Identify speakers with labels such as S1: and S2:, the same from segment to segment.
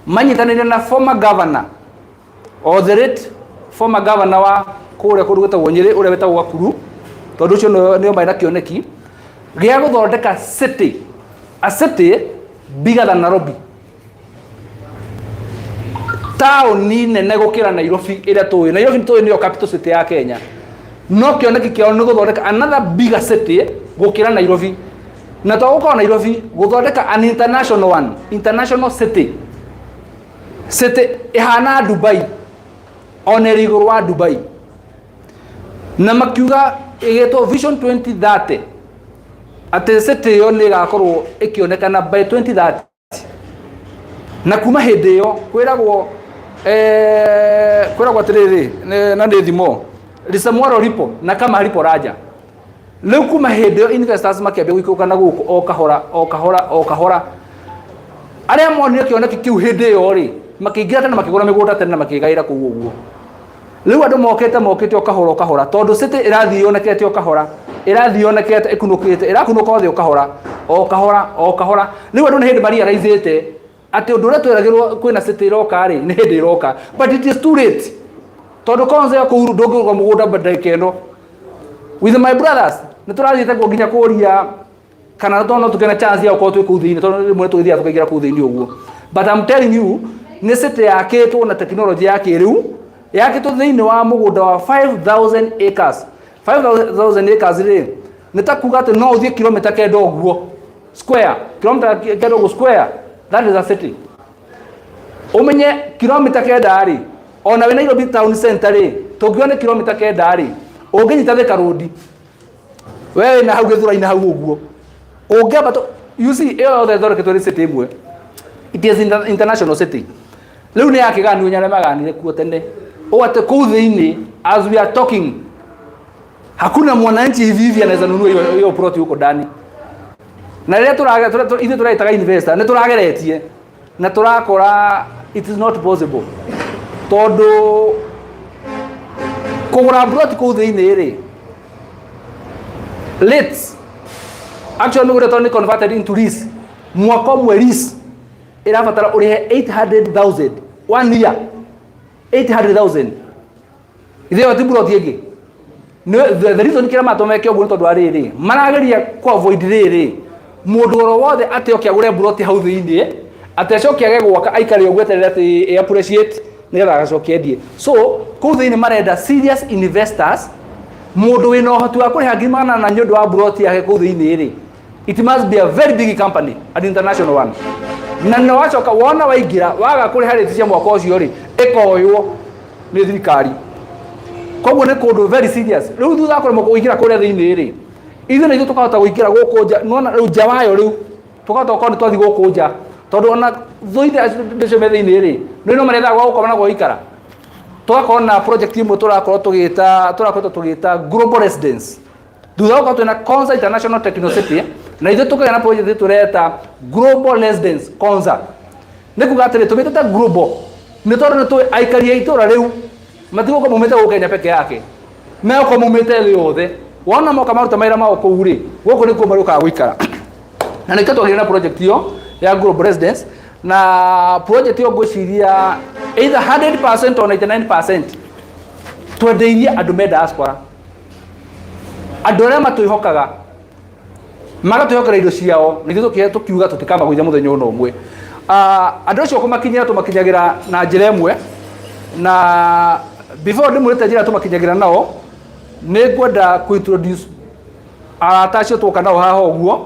S1: Manyitanĩire na former governor or the late former governor wa kũrĩa kũndũ gwĩtagwo Nyĩrĩ, ũrĩa wĩtagwo Gakuru, tondũ ũcio nĩo marĩ na kĩoneki gĩa gũthondeka city, a city bigger than Nairobi, taũni nene gũkĩra Nairobi ĩrĩa tũĩ. Nairobi tũĩ nĩyo capital city ya Kenya, no kĩoneki kĩao nĩ gũthondeka another bigger city gũkĩra Nairobi, na to gũkorwo Nairobi, gũthondeka an international one, international city, city ĩhana Dubai, ona ĩrĩ igũrũ wa Dubai. Na makiuga ĩgĩtwo Vision 2030, atĩ city ĩyo nĩ ĩgakorwo ĩkĩonekana by 2030. Na kuma hĩndĩ ĩyo kwĩragwo, kwĩragwo atĩrĩrĩ, na nĩ thimo lisemwalo lipo na kama halipo raja. Rĩu kuma hĩndĩ ĩyo investors makĩambia gũikũrũka na gũkũ o kahora, o kahora, o kahora. Arĩa monire kĩoneki kĩu hĩndĩ ĩyo rĩ, makĩingĩra tene, makĩgũra mĩgũnda tene na makĩgaĩra kũu ũguo. Rĩu andũ mokĩte, mokĩte o kahora, o kahora, tondũ city ĩrathiĩ yonekete o kahora, ĩrathiĩ yonekete, ĩkunũkĩte, ĩrakunũka othe o kahora, o kahora, o kahora. Rĩu andũ nĩ hĩndĩ marealize atĩ ũndũ ũrĩa tweragĩrwo kwĩna city ĩroka rĩ, nĩ hĩndĩ ĩroka, but it is too late, tondũ konza ya kũu ndũngĩgũra mũgũnda ndagĩka ĩno. With my brothers nĩ tũrathiĩte kuo nginya kũria kana no tũkĩona chance ya gũkorwo twĩ kũu thĩinĩ, tondũ rĩmwe tũgĩthiaga tũkaingĩra kũu thĩinĩ ũguo. But I'm telling you, nĩ city yakĩtwo na technology ya kĩrĩu, yakĩtwo thĩinĩ wa mũgũnda wa 5000 acres. 5000 acres rĩ, nĩ ta kuga atĩ no ũthiĩ kilomita 9 ũguo square, kilomita 9 ũguo square. That is a city. Ũmenye kilomita 9 rĩ, ona wĩ Nairobi town center rĩ, tũngiona nĩ kilomita 9 rĩ, ũngĩnyita Thika Road, we wĩna hau Gĩthũrai-inĩ hau ũguo ũngĩamba, you see, ĩyo yothe ĩthondeketwo nĩ city ĩmwe. It is international city. Rĩu nĩ yakĩganio nyarĩa maganire kuo tene ũũ atĩ kũu thĩinĩ, as we are talking, hakuna mwananchi hivi hivi anaweza nunua hiyo hiyo plot huko ndani. Na rĩrĩa ithuĩ tũraitaga investor, nĩ tũrageretie na tũrakora it is not possible, tondũ kũgũra plot kũu thĩinĩ rĩ, rates actually mĩgũnda tondũ nĩ converted into lease, mwaka ũmwe lease ĩrabatara ũrĩhe 800,000, one year 800,000. Ithe ti plot ĩngĩ. The reason kĩrĩa matũmeke ũguo nĩ tondũ wa rĩrĩ, marageria ku avoid rĩrĩ, mũndũ oro wothe atĩ oke agũre plot hau thĩinĩ, atĩ acoke age gwaka, aikare ũguo eterere atĩ ĩ appreciate nĩgetha agacoke endie. So kũu thĩinĩ marenda serious investors, mũndũ wĩna ũhoti wa kũrĩha 400,000 nĩ ũndũ wa plot yake kũu thĩinĩ rĩ, it must be a very big company, an international one. Na nĩ wacoka wona waingĩra, waga kũrĩha rĩti cia mwaka ũcio rĩ, ĩkoywo nĩ thirikari. Koguo nĩ kũndũ very serious. Rĩu thutha wa kũremwo kũingĩra kũrĩa thĩinĩ rĩ, ithuĩ na ithuĩ tũkahota gũingĩra gũkũ nja. Nĩwona rĩu nja wayo, rĩu tũkahota gũkorwo nĩ twathiĩ gũkũ nja, tondũ ona thũithe acio me thĩinĩ rĩ, nĩ no marethaga gwa gũkoma na gwa gũikara. Tũgakorwo na project ĩmwe tũrakorwo tũgĩta, tũrakoretwo tũgĩta Global Residence. Thutha wa gũkorwo twĩna Konza International Techno City, na ithuĩ tũkagĩa na project tũreta Global Residence Konza. Nĩ kuga atĩrĩ, tũmĩtĩte global nĩ tondũ nĩ tũĩ aikari a itũra rĩu matigũkorwo maumĩte gũkũ Kenya peke yake, megũkorwo maumĩte thĩ yothe. Wona moka maruta mawĩra mao kũu rĩ, gũkũ nĩkuo marĩũkaga gũikara. Na nĩkĩo twagĩire na project ĩyo ya Global Residence. Na project ĩyo ngwĩciria either 100% or 99% twendeirie andũ me diaspora, andũ arĩa matwĩhokaga, magatwĩhokera indo ciao, na ithuĩ tũkiuga tũtikamagũithia mũthenya ũna ũmwe. Andũ acio kũmakinyĩra tũmakinyagĩra na njĩra ĩmwe. Na before ndĩmwĩrĩte njĩra tũmakinyagĩra nao, nĩ ngwenda kũ introduce arata acio twoka nao haha ũguo,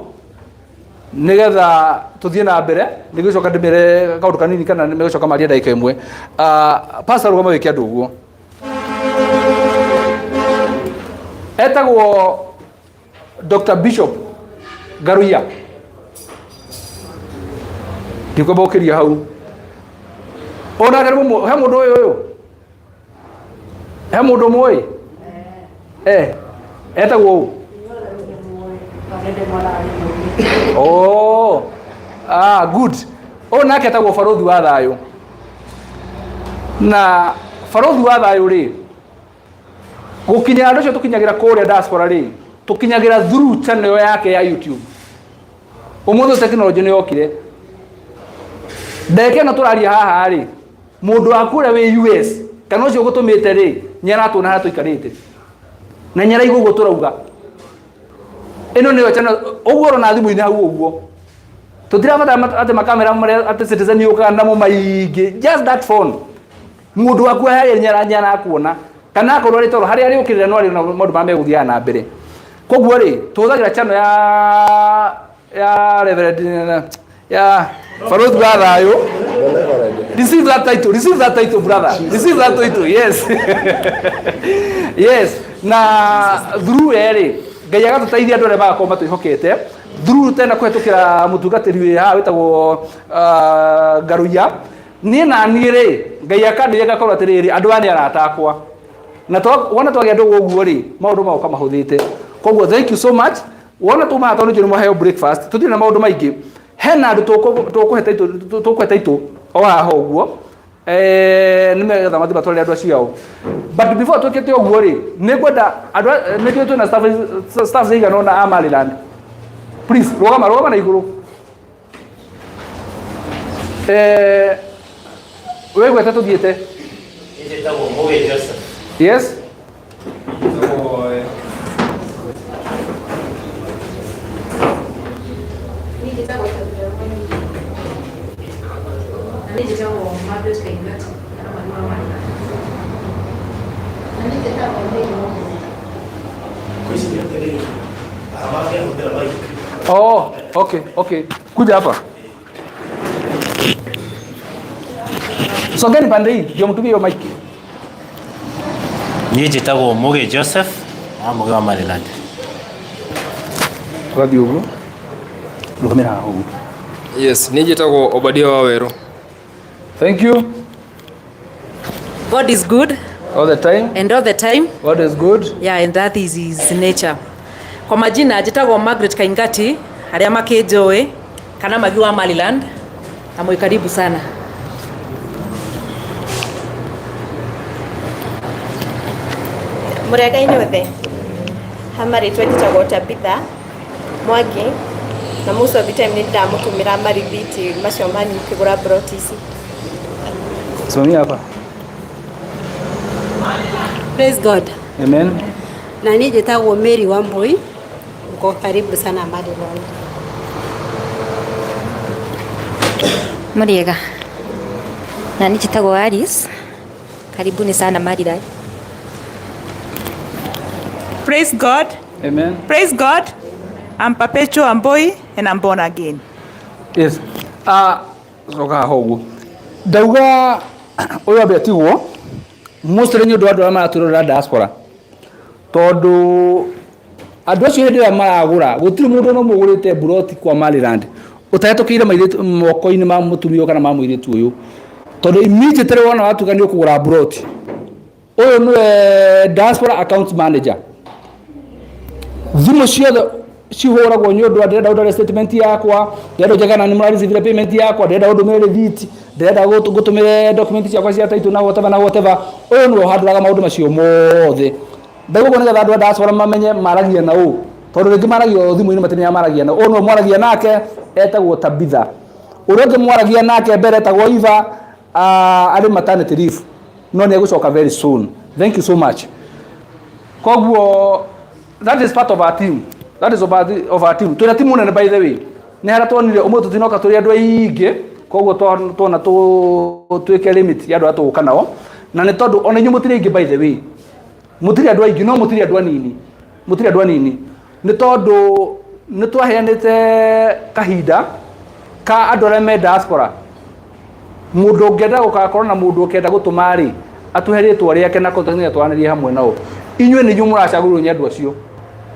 S1: nĩgetha tũthiĩ na mbere. Nĩgũcoka ndĩmere kaũndũ kanini kana nĩgũcoka marie ndagĩka ĩmwe. Pastor, rũgama wĩke andũ ũguo. Etagwo Dr. Bishop Ngaruiya, ndikwamba gũkĩria hau. Onake he mũndũ ũyũ ũyũ, he mũndũ mũĩ etagwo ũũ. Oh, ah, good. Ũyũ nake etagwo Barũthi wa Thayũ. Na Barũthi wa Thayũ rĩ, gũkinyĩra andũ acio tũkinyagĩra kũrĩa diaspora rĩ, tũkinyagĩra through channel yake ya YouTube. Ũmũthĩ technology nĩ yokire. Ndagĩka ĩno tũraria haha rĩ, mũndũ waku ũrĩa wĩ US kana ũcio ũgũtũmĩte rĩ, nĩ aratuona harĩa tũikarĩte na nĩ araigua ũguo tũrauga. Ĩno nĩyo channel ũguo ũrona thimũ-inĩ hau ũguo. Tũtirabatara atĩ makamera marĩa atĩ Citizen yũkaga namo maingĩ, just that phone. Mũndũ waku harĩa nĩ arakuona kana akorwo arĩ toro harĩa arĩũkĩrĩra no arĩona maũndũ marĩa megũthiaga na mbere. Koguo rĩ, tũhũthagĩra channel ya Reverend ya Barothi wa Thayũ. Receive that title, receive that title, brother. Receive that title, yes. Yes. Na through ĩ rĩ, Ngai agatũteithia andũ arĩa magakorwo matwĩhokete through tena kũhetũkĩra mũtungatĩri wĩ haha wĩtagwo Ngaruiya. Niĩ na niĩ rĩ, Ngai akandeithia ngakorwo atĩrĩrĩ, andũ aya nĩ arata akwa. Na wona twagĩa ndũgũ ũguo rĩ, maũndũ magoka mahũthĩte. Koguo thank you so much. Wona tuma haha tondũ nĩ mwaheo breakfast, tũtirĩ na maũndũ maingĩ. Hena andũ tũkũhe title o haha ũguo. Nĩ megetha mathiĩ matwarĩre andũ acio ao. But before twĩkĩte ũguo rĩ, nĩ ngwenda andũ nĩ njũĩ twĩna staff cigana ũna a Maryland. Please, rũgama, rũgama na igũrũ. Wĩgwete tũthiĩte.
S2: Njĩtagwo Mũgĩ Joseph.
S1: Yes.
S3: Niĩ njĩtagwo Tabitha Mwangi. Na niĩ njĩtagwo Margaret Kaingati, kana Mami wa Maryland. Na niĩ njĩtagwo Mary Wambui.
S2: Ngwĩciria atĩrĩrĩ, mangĩahũthĩra mic.
S1: Oh, okay. Kuja hapa. Songeni pande hii, ndio mtumie hiyo mic.
S2: Niĩ njĩtagwo Mũgĩ Joseph wa Mũgĩ wa Maryland.
S1: Tũgathiĩ ũguo. Rũgamĩra haha ũguo.
S4: Yes, niĩ njĩtagwo Obadia wa Werũ.
S1: Thank you.
S5: God is good
S1: All the time.
S5: and all the time.
S1: God is good.
S5: Yeah, and that is his nature. Kwa majina njĩtagwo Margaret Kaingati, arĩa makĩnjũĩ kana Magi wa Maryland, na mwĩ karibu sana.
S6: Mũrĩega inyuothe, ha marĩtwa njĩtagwo Tabitha Mwangi na most of the time nĩ ndamũtũmĩra marithiti macio manyu mũkĩgũra mburoti ici.
S1: Simamia hapa.
S7: Praise God.
S1: Amen.
S7: Na niĩ njĩtagwo Mary Wambui, mko karibu sana Maryland.
S8: Mũrĩega. Na niĩ njĩtagwo Alice. Karibuni sana Maryland.
S9: Praise God.
S1: Amen.
S9: Praise God. I'm Perpetual Amboi and I'm born again.
S1: Yes. Coka haha ũguo. Ndauga ũyũ ambe atigwo mostly nĩ ũndũ wa andũ arĩa maratũrora diaspora. Tondũ andũ acio hĩndĩ ĩrĩa maragũra gũtirĩ mũndũ ona ũmwe ũgũrĩte mburoti kwa Maryland ũtahetũkĩire mairĩtu moko-inĩ ma mũtumia ũyũ kana ma mũirĩtu ũyũ. Tondũ immediately wona watuĩka nĩ ũkũgũra mburoti, ũyũ nĩwe diaspora account manager. Thimũ ciothe cihũragwo nĩ ũndũ wa ndĩrenda ũndore statement yakwa, ndĩrenda ũnjĩre kana nĩ mũrareceive payment yakwa, ndĩrenda ũndũmĩre receipt, ndĩrenda ngũtũmĩre document ciakwa cia title na whatever na whatever. Ũyũ nĩwe ũhandũraga maũndũ macio mothe. Ndauga ũguo nĩgetha andũ a diaspora mamenye maragia na ũ, tondũ rĩngĩ maragia o thimũ-inĩ matimenyaga maragia na ũ. Ũyũ nĩwe mwaragia nake etagwo Tabitha. Ũrĩa ũngĩ mwaragia nake mbere etagwo Eva, arĩ maternity leave, no nĩ egũcoka very soon. Thank you so much. Koguo that is part of our team. That is of our team. Twĩna timu nene by the way. Nĩ harĩa tuonire ũmũthĩ tũtinoka tũrĩ andũ aingĩ, koguo tuona twĩke limit ya andũ arĩa tũgũka nao. Na nĩ tondũ ona inyuĩ mũtirĩ aingĩ by the way. Mũtirĩ andũ aingĩ, no mũtirĩ andũ anini. Mũtirĩ andũ anini. Nĩ tondũ nĩ twaheanĩte kahinda ka andũ arĩa me diaspora. Mũndũ ũngĩenda gũgakorwo na mũndũ ũkĩenda gũtũma rĩ, atũhe rĩtwa rĩake na contact nĩgetha twaranĩrie hamwe nao. Inyuĩ nĩ inyuĩ mũracagũrwo nĩ andũ acio.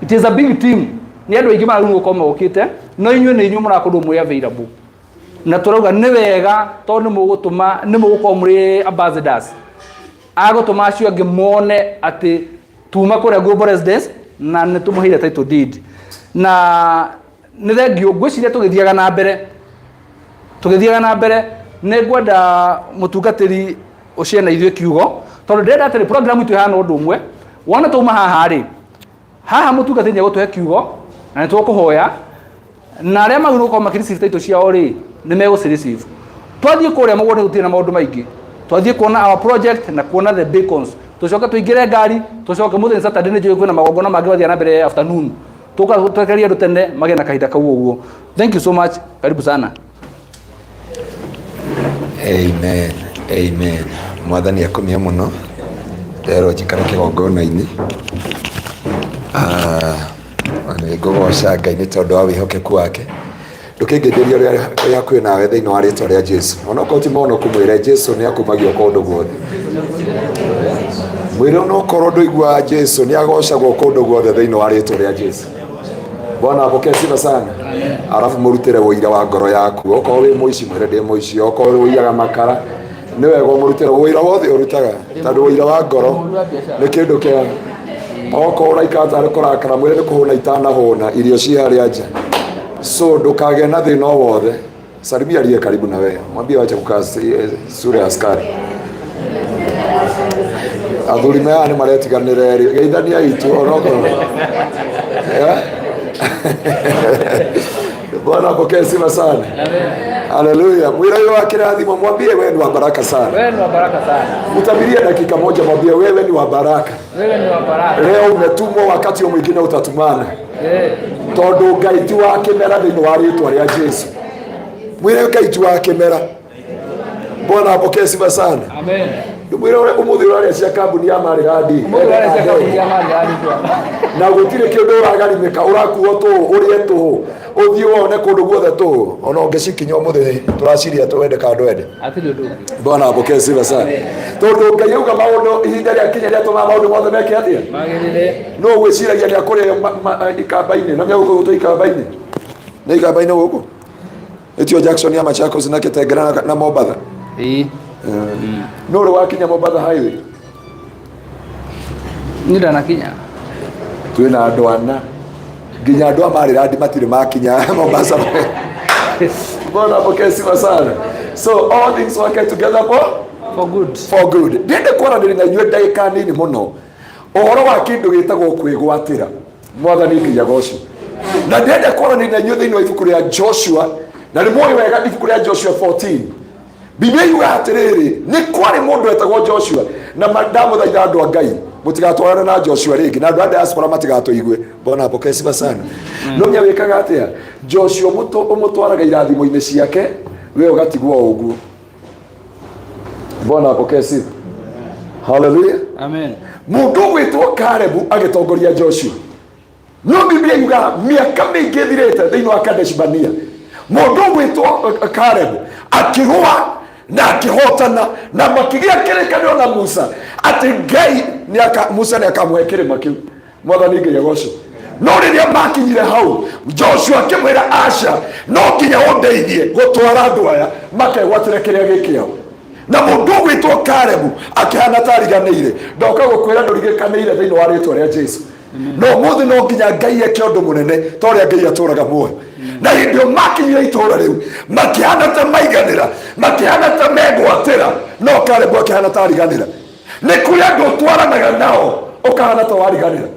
S1: It is a big team. Nĩ andũ aingĩ maragĩrĩirwo gũkorwo mokĩte, no inyuĩ nĩ inyuĩ mũrakorwo mwĩ available. Na tũrauga nĩ wega tondũ nĩ mũgũtũma, nĩ mũgũkorwo mũrĩ ambassadors. Agũtũma acio angĩ mone atĩ tuma kũrĩa Global Residence na nĩ tũmũheire title deed. Na nĩ thengiũ, ngwĩciria tũgĩthiaga na mbere. Tũgĩthiaga na mbere nĩ ngwenda mũtungatĩri ũcie na ithuĩ kiugo, tondũ ndĩrenda atĩrĩ program itũ ĩhana ũndũ ũmwe. Wona twauma haha rĩ, haha mũtungatĩri nĩ egũtũhe kiugo na nĩ tũkũhoya, na arĩa magĩrĩirwo gũkorwo makĩ receive title ciao rĩ, nĩ megũci receive. Twathiĩ kũrĩa mũgũnda gũtirĩ na maũndũ maingĩ. Twathiĩ kuona our project na kuona the beacons. Tũcoke tũingĩre ngari, tũcoke mũthenya Saturday nĩ njũĩ kwĩna magongona mangĩ mathiaga na mbere afternoon. Tũka twekerie andũ tene magĩe na kahinda kau ũguo. Thank you so much. Karibu sana.
S10: Amen. Amen. Mwathani akumio mũno nderwo njikare kĩgongona-inĩ. Ah, nĩ ngũgoca Ngai nĩ tondũ wa wĩhokeku wake. Ndũkĩngeithĩrie ũrĩa ũrĩa hakuhĩ nawe thĩinĩ wa rĩtwa rĩa Jesu. Onokorwo ti mũhonoku mwĩre Jesu nĩ akumagio kũndũ guothe. Mwĩre onokorwo ndũiguaga Jesu nĩ agocagwo kũndũ guothe thĩinĩ wa rĩtwa rĩa Jesu. Bwana apokee sifa sana. Alafu mũrutĩre ũira wa ngoro yaku. Okorwo wĩ mũici mwĩre ndĩ mũici, okorwo ũiyaga makara nĩ wega ũmũrutĩre ũira wothe ũrutaga tondũ ũira wa ngoro nĩ kĩndũ kĩa okorwo ũraikara tarĩ kũrakara mwĩre nĩ kũhũna itanahũna irio ci harĩa nja so ndũkagĩe na thĩna o wothe. Salimia aliye karibu na wewe, mwambie wache kukaa sura ya askari. Athuri maya nĩ maretiganĩra erĩ, geithania itu onokorwo. Eh? Bwana apokee sifa sana. Haleluya. Mwira huyo wa kĩrathimo mwambie wewe ni wa baraka sana.
S1: Wewe ni wa baraka sana.
S10: Mtabirie dakika moja, mwambie wewe ni wa baraka.
S1: Wewe ni wa baraka.
S10: Leo umetumwa, wakati mwingine utatumana.
S1: Eh.
S10: Tondũ Ngai ti wa kĩmera thĩinĩ wa rĩtwa rĩa Jesu. Mwĩre Ngai ti wa kĩmera. Bwana apokee sifa sana.
S1: Amen.
S10: Mwĩre ũrĩa ũmũthĩ ũraria cia kambuni ya Marirandi.
S1: Mũthĩ ũraria cia kambuni ya Marirandi.
S10: Na gũtirĩ kĩndũ ũragarimĩka, ũrakuo tũhũ, ũrĩe tũhũ, ũthiĩ wone kũndũ guothe tũhũ. Ona ũngĩcikinya ũmũthĩ tũraciria twende kana ndwende.
S1: Hatirĩ ũndũ ũngĩ.
S10: Bwana apokee sifa sana. Tondũ Ngai auga maũndũ ihinda rĩa kinya rĩatũmaga maũndũ mothe meke atĩa?
S1: Magĩrĩre.
S10: No gwĩciragia nĩ akũrĩa ikamba-inĩ, na nĩegũkũgũtwo ikamba-inĩ. Nĩ ikamba-inĩ gũkũ? Ĩtio Jackson ya Machakos na Kitengela na Mombatha.
S1: Ĩĩ.
S10: No ũrĩ wakinya Mombatha highway?
S1: Niĩ ndanakinya.
S10: Twĩna andũ ana nginya andũ a Maryland matirĩ makinya Mombasa. Bwana apokee sifa sana. So all things work together for
S1: good.
S10: For good. Ndĩrenda kwaranĩria na inyuĩ ndagĩka nini mũno ũhoro wa kĩndũ gĩtagwo kwĩgwatĩra. Mwathani Ngai agocwo. Na ndĩrenda kwaranĩria na inyuĩ thĩinĩ wa ibuku rĩa Joshua, na nĩ mũĩ wega ibuku rĩa Joshua 14. Biblia yugaga atĩrĩrĩ, nĩ kwarĩ mũndũ wetagwo Joshua, na ndamũthaitha andũ a Ngai mũtigatwarane na Joshua rĩngĩ, na andũ a diaspora matigatũigue. Bwana apokee sifa sana. No nya wĩkaga atĩa? Joshua ũmũtwaraga irathimo-inĩ ciake, we ũgatigwo o ũguo. Bwana apokee sifa. Hallelujah.
S1: Amen.
S10: Mũndũ ũgwĩtwo Kalebu agĩtongoria Joshua. No Biblia yugaga mĩaka mĩingĩ ĩthirĩte thĩinĩ wa Kadesh Barnea, mũndũ ũgwĩtwo Kalebu akĩrũa na akĩhotana na makĩgĩa kĩrĩkanĩro na Musa atĩ Ngai Musa nĩ akamũhe kĩrĩma kĩu. Mwathani Ngai agocwo. No rĩrĩa makinyire hau, Joshua akĩmwĩra aca, no nginya ũndeithie gũtwara andũ aya makegwatĩre kĩrĩa gĩ kĩao. Na mũndũ ũgwĩtwo Kalebu akĩhana ta ariganĩire. Ndoka gũkwĩra ndũriganĩire thĩinĩ wa rĩtwa rĩa Jesu. No ũmũthĩ no nginya Ngai eke ũndũ mũnene ta ũrĩa Ngai atũraga muoyo. Na hĩndĩ ĩyo makinyire itũũra rĩu makĩhana ta maiganĩra, makĩhana ta megwatĩra, no Kalebu akĩhana ta ariganĩra. Nĩ kũrĩ andũ ũtwaranaga nao ũkahana ta wariganĩra.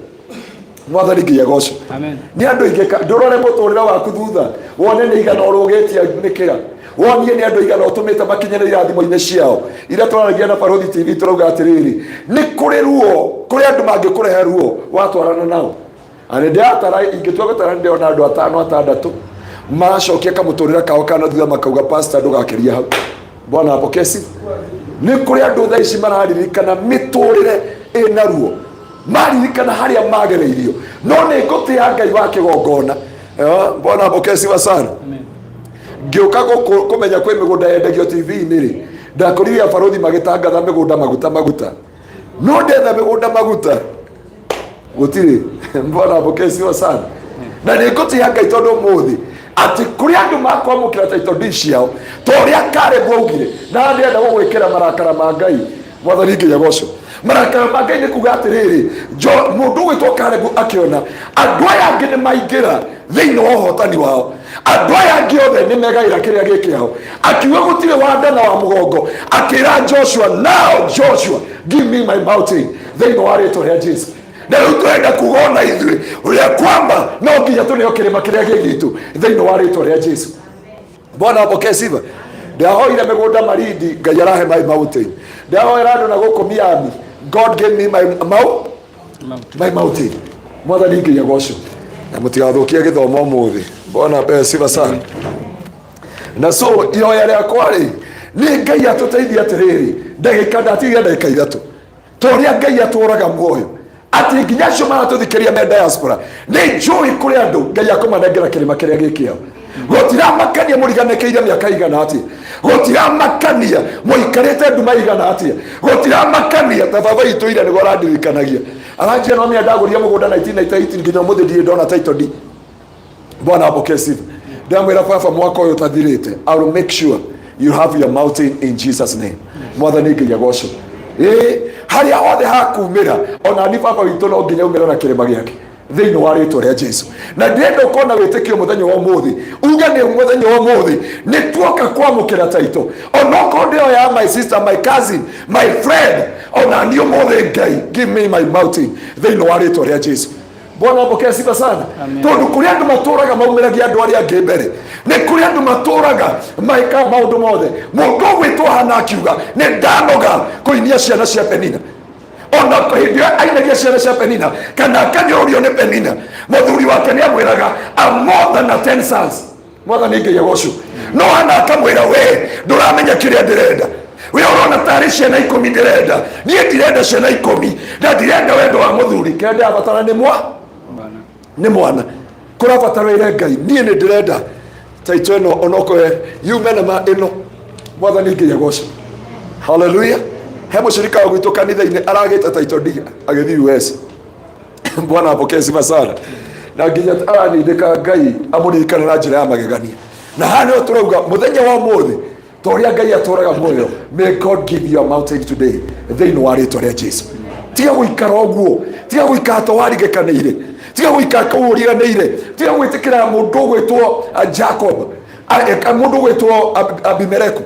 S10: Mwathani Ngai agocwo.
S1: Amen.
S10: Nĩ andũ aingĩ ndũrore mũtũrĩre waku thutha wone nĩ igana ũrũgĩtie mĩkĩra, wonie nĩ andũ igana ũtũmĩte makinyĩre irathimo-inĩ ciao. Iria twaranagia na Barũthi TV tũrauga atĩrĩrĩ, nĩ kũrĩ ruo, kũrĩ andũ mangĩkũrehe ruo watwarana nao. Na nĩ ndĩratara, ingĩtua gũtara nĩ ndĩrona andũ atano atandatũ maracokia kamũtũrĩre kao kana thutha makauga pastor ndũgakĩria hau. Bwana apokee sifa. Nĩ kũrĩ andũ thaa ici mararirikana mĩtũrĩre ĩna ruo, maririkana harĩa magereirio. No nĩ ngũtĩa Ngai wa kĩgongona. Bwana apokee sifa sana. Ngĩũka gũkũ kũmenya kwĩ mĩgũnda yendagio T V-inĩ rĩ, ndakorire abarũthi magĩtangatha mĩgũnda maguta maguta. No ndetha mĩgũnda maguta gũtirĩ. Bwana apokee sifa sana. Na nĩ ngũtĩa Ngai tondũ ũmũthĩ atĩ kũrĩ andũ makwamũkĩra title deed ciao ta ũrĩa Kalebu augire. Na ndĩrenda gũgwĩkĩra marakara ma Ngai. Mwathani Ngai agocwo. Marakara ma Ngai nĩ kuga atĩrĩrĩ, mũndũ ũgwĩtwo Kalebu akĩona andũ aya angĩ nĩ maingĩra thĩinĩ wa ũhotani wao, andũ aya angĩ othe nĩ megaĩra kĩrĩa gĩ kĩao. Akiuga gũtirĩ wa nda na wa mũgongo, akĩra Joshua, now Joshua give me my mountain thĩinĩ wa rĩtwa rĩa Jesu. Na rĩu tũrenda kuga ona ithuĩ ũrĩa kwamba no nginya tũneo kĩrĩma kĩrĩa gĩ gitũ thĩinĩ wa rĩtwa rĩa Jesu. Bwana apokee sifa. Ndahoire mĩgũnda Malindi, Ngai arahe my mountain. Ndahoera andũ na gũkũ Miami, God gave me my mountain. Mwathani Ngai agocwo. Na mũtigathũkie gĩthomo ũmũthĩ. Bwana apewe sifa sana. Na so ihoya rĩakwa rĩ, nĩ Ngai atũteithie atĩrĩrĩ, ndagĩka ndatigia ndagĩka 3, ta ũrĩa Ngai atũraga muoyo, atĩ nginya acio maratũthikĩria me diaspora, nĩ njũĩ kũrĩ andũ Ngai akũmanengera kĩrĩma kĩrĩa gĩ kĩao. Gũtiramakania mũriganĩkĩire mĩaka igana atĩa, gũtiramakania mũikarĩte nduma igana atĩa, gũtiramakania ta baba itũ ira nĩguo arandirikanagia, aranjia no mĩandagũria mũgũnda 1998 nginya ũmũthĩ ndirĩ ndona title deed. Bwana apokee sifa. Ndamwĩra baba mwaka ũyũ ũtathirĩte, I will make sure you have your mountain in Jesus name. Mwathani Ngai agocwo. Ĩĩ, harĩa hothe hakumĩra, ona ni baba witũ no nginya umĩre na kĩrĩma gĩake thĩinĩ wa rĩtwa rĩa Jesu. Na ndĩrenda ũkorwo na wĩtĩkio mũthenya wa ũmũthĩ, uge nĩ mũthenya wa ũmũthĩ nĩ tuoka kwamũkĩra taito, onokorwo ndĩyo ya my sister, my cousin, my friend, ona niĩ ũmũthĩ Ngai give me my mountain thĩinĩ wa rĩtwa rĩa Jesu. Bwana apokee sifa sana. Tondũ kũrĩ andũ matũraga maumĩragia andũ arĩa angĩ mbere, nĩ kũrĩ andũ matũraga mekaga maũndũ mothe. Mũndũ ũgwĩtwo Hana akiuga nĩ ndanoga kũinia ciana cia Penina, ona hĩndĩ ĩyo ainagia ciana cia Penina kana akanyũrũrio nĩ Penina, mũthuri wake nĩ amwĩraga I'm more than a 10 sons. Mwathani Ngai agocwo. No Hana akamwĩra we ndũramenya kĩrĩa ndĩrenda, we ũrona tarĩ ciana 10 ndĩrenda, niĩ ndirenda ciana 10 na ndirenda wendo wa mũthuri, kĩrĩa ndĩrabatara nĩ mwa nĩ mwana kũrabatara ĩre Ngai niĩ nĩ ndĩrenda taito ĩno onokorwo yume na ma ĩno. Mwathani Ngai agocwo. Haleluya. He mũcirika wa gwitũ kanitha-inĩ aragĩte taito deed agĩthiĩ US. Bwana apokee sifa sana. Na nginya aranindĩka Ngai amũririkane na njĩra ya magegania. Na haha nĩho tũrauga mũthenya wa ũmũthĩ, ta ũrĩa Ngai atũraga muoyo, may God give you a mountain today thĩinĩ wa rĩtwa rĩa Jesu. Tiga gũikara ũguo, tiga gũikara ta warigĩkanĩire, tiga gũikara kũu ũriganĩire, tiga gwĩtĩkĩra mũndũ ũgwĩtwo Jacob, mũndũ ũgwĩtwo Abimeleku,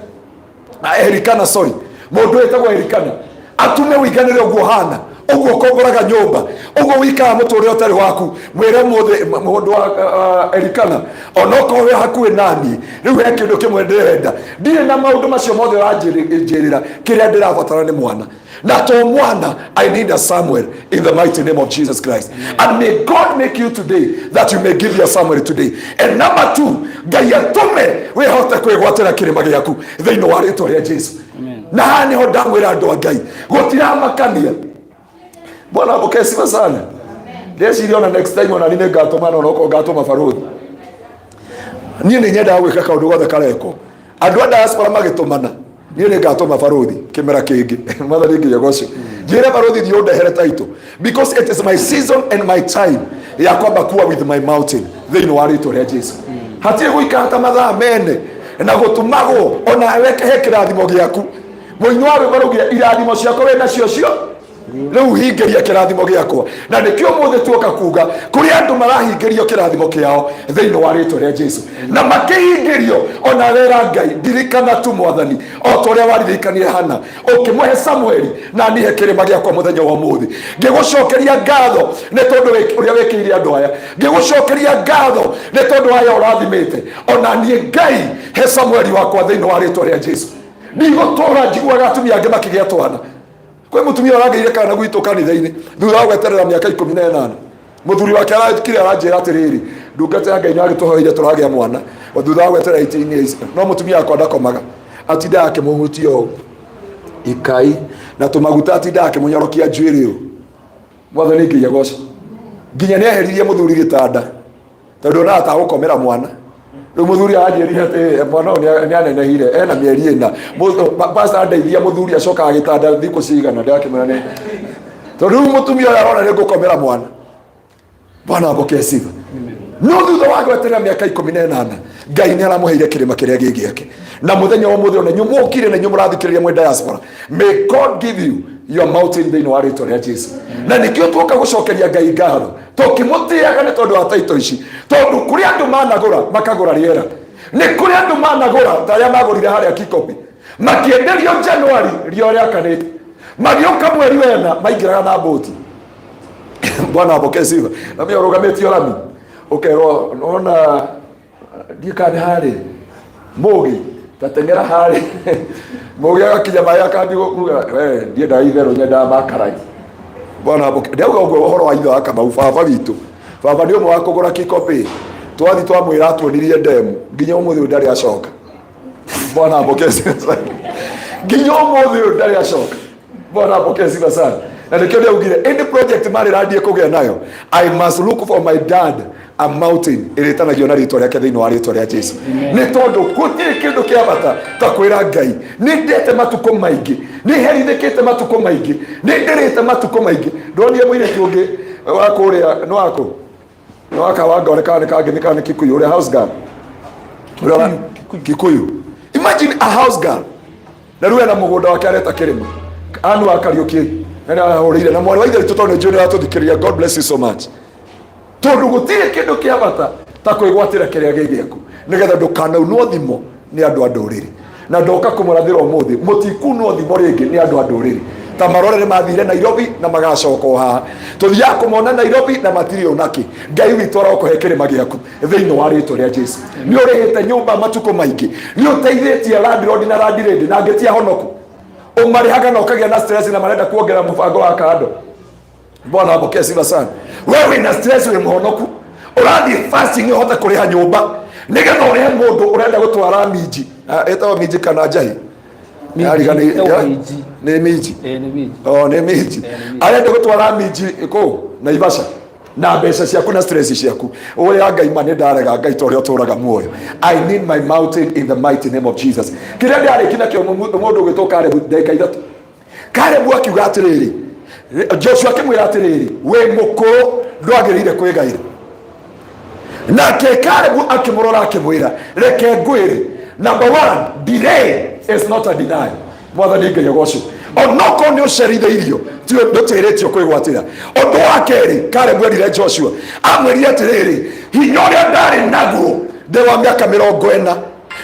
S10: Elikana, sorry, mũndũ wĩtagwo Elikana atume ũiganĩre ũguo hana ũguo ũkomboraga nyũmba ũguo wĩikaraga mũtũrĩre ũtarĩ waku. Mwĩre mũthĩ mũndũ wa Elikana, onokorwo wĩ hakuhĩ naniĩ, rĩu he kĩndũ kĩmwe ndĩrenda, ndirĩ na maũndũ macio mothe ũranjĩrĩra, kĩrĩa ndĩrabatara nĩ mwana, na to mwana, I need a Samuel in the mighty name of Jesus Christ. And may God make you today that you may give your Samuel today. And number 2, Ngai atũme wĩhote kwĩgwatĩra kĩrĩma gĩaku thĩinĩ wa rĩtwa rĩa Jesu. Na haha nĩho ndamwĩra andũ a Ngai, gũtiramakania. Bwana apokee sifa sana. Ndĩreciria ona next time ona niĩ nĩngatũma, na onokorwo ngatũma barũthi. Niĩ nĩ nyendaga gwĩka kaũndũ gothe karekwo. Andũ a diaspora magĩtũmana, niĩ nĩ ngatũma barũthi kĩmera kĩngĩ. Mwathani Ngai agocwo. Njĩre barũthi thiĩ ũndehere title, because it is my season and my time ya kwamba kuwa with my mountain thĩinĩ wa rĩtwa rĩa Jesu. Hatirĩ gũikara ta mathaa mene na gũtũmagwo, ona weke he kĩrathimo gĩaku. Mũini wa rwĩmbo raugire irathimo ciakwa wĩ nacio cio, rĩu hingĩria kĩrathimo gĩakwa. Na nĩkĩo ũmũthĩ tuoka kuga kũrĩ andũ marahingĩrio kĩrathimo kĩao thĩinĩ wa rĩtwa rĩa Jesu, na makĩhingĩrio ona wera Ngai ndirikana tu Mwathani, o ta ũrĩa waririkanire Hana ũkĩmũhe Samueli, na nihe kĩrĩma gĩakwa mũthenya wa ũmũthĩ. Ngĩgũcokeria ngatho nĩ tondũ ũrĩa wĩkĩire andũ aya, ngĩgũcokeria ngatho nĩ tondũ aya ũrathimĩte, ona niĩ Ngai he Samueli wakwa thĩinĩ wa rĩtwa rĩa Jesu. Ndigũtũra njiguaga atumia angĩ makĩgĩa twana. Kwĩ mũtumia ũragĩire kana gwitũ kanitha-inĩ thutha wa gweterera mĩaka 18, mũthuri wake arakire aranjĩra atĩrĩrĩ, ndungata ya Ngai nĩ agĩtũhoeire tũragĩa mwana o thutha wa gweterera 18 years, no mũtumia wakwa ndakomaga, atindaga akĩmũhutia ũũ ikai na tũmaguta, atindaga akĩmũnyorokia njuĩrĩ ũũ. Mwathani Ngai agocwo. Nginya nĩ eheririe mũthuri gĩtanda tondũ ona atagũkomera mwana. Rĩu mũthuri aranjĩrire atĩ mwana ũyũ nĩ anenehire, ena mĩeri 4. Pastor andeithia, mũthuri acokaga gĩtanda thikũ cigana, ndĩrakĩmwĩra nĩ tondũ rĩu mũtumia ũyũ arona nĩ ngũkomera mwana. Bwana apokee sifa. No thutha wa gweterera mĩaka 18, Ngai nĩ aramũheire kĩrĩma kĩrĩa gĩ gĩake. Na mũthenya wa ũmũthĩ ona inyuĩ mũkire na inyuĩ mũrathikĩrĩria mwĩ diaspora, may God give you your mountain thĩinĩ wa rĩtwa rĩa Jesu. Na nĩkĩo tuoka gũcokeria Ngai ngatho tũkĩmũtĩaga nĩ tondũ wa taito ici, tondũ kũrĩ andũ managũra makagũra rĩera, nĩ kũrĩ andũ managũra ta arĩa magũrire harĩa Kikopi, makĩenderio January riũa rĩakanĩte, magĩũka mweri wena maingĩraga na mbũti. Bwana apokee sifa. Na mimi ũrũgamĩtio rami ũkerwo nona ndiĩ kana nĩ harĩ mũgĩ. Tateng'era harĩ mũgĩ agakinya maĩ akambi kuga we ndiendaga itherũ nyendaga makarai. Bwana apokee. Ndauga ũguo ũhoro wa ithe wa Kamau, baba witũ. Baba nĩ ũmwe wa kũgũra kikopi. Twathi twamwĩra atuonirie ndemu nginya ũmũthĩ ũyũ ndarĩ acoka. Bwana apokee sifa sana. Nginya ũmũthĩ ũyũ ndarĩ acoka. Bwana apokee sifa sana. Na nĩkĩo ndĩaugire any project marĩ randie kũgĩa nayo, I must look for my dad a mountain ĩrĩtanagio na rĩtwa rĩake thĩinĩ wa rĩtwa rĩa Jesu. Nĩ tondũ gũtirĩ kĩndũ kĩa bata ta kwĩra Ngai nĩ ndete matukũ maingĩ, nĩ herithĩkĩte matukũ maingĩ, nĩ ndĩrĩte matukũ maingĩ. Ndonire mũirĩtu ũngĩ wa kũrĩa nĩ wakũ nĩ wakawanga kana nĩ kangĩ kana nĩ Kikuyu ũrĩa house girl ũrĩa Kikuyu. Imagine a house girl na rĩu ena mũgũnda wake areta kĩrĩma anu wa Kariũki na nĩ arahũrĩire na mwarĩ wa ithe witũ tondũ nĩ njũĩ nĩ aratũthikĩrĩria. God bless you so much. Tondũ gũtirĩ kĩndũ kĩa bata ta kwĩgwatĩra kĩrĩa gĩ gĩaku nĩgetha ndũkanaunwo thimo nĩ andũ a ndũrĩrĩ. Na ndoka kũmũrathĩra ũmũthĩ, mũtikunwo thimo rĩngĩ nĩ andũ a ndũrĩrĩ. Ta marore nĩ mathire Nairobi na magacoka o haha, tũthiaga kũmona Nairobi na matirĩ onakĩ. Ngai witũ arokũhe kĩrĩma gĩaku thĩinĩ wa rĩtwa rĩa Jesu. Nĩ ũrĩhĩte nyũmba matukũ maingĩ, nĩ ũteithĩtie landlord na landlady na angĩ ti ahonoku, ũmarĩhaga na ũkagĩa na stress na marenda kuongerera mũbango wa kando. Bwana apokee sifa sana. Wewe wĩna stress, wĩ mũhonoku, ũrathiĩ fasting ũhote kũrĩha nyũmba nĩgetha ũrĩhe mũndũ ũrenda gũtwara minji. Ah, ĩtagwo minji kana njahi?
S1: Minji, ĩtagwo minji.
S10: Nĩ minji.
S1: Ĩĩ, nĩ minji.
S10: Oh, nĩ minji. Arenda gũtwara minji kũ Naivasha na mbeca ciaku na stress ciaku. Ũrĩa Ngai ma nĩ ndarega Ngai ta ũrĩa ũtũraga muoyo. I need my mountain in the mighty name of Jesus. Kĩrĩa ndĩrarĩki nakĩo mũndũ ũgwĩtwo Caleb ndagĩka ithatũ. Caleb akiuga atĩrĩrĩ, Joshua akĩmwĩra atĩrĩrĩ, wĩ mũkũrũ ndwagĩrĩire kwĩgaĩra. Nake Caleb akĩmũrora akĩmwĩra, reke ngwĩre, number one, delay is not a denial. Mwathani Ngai agocwo. Onokorwo nĩ ũcerithĩirio, ndũtĩrĩtio kwĩgwatĩra. Ũndũ wa kerĩ, Caleb erire Joshua, amwĩrire atĩrĩrĩ, hinya ũrĩa ndarĩ naguo ndĩ wa mĩaka 40,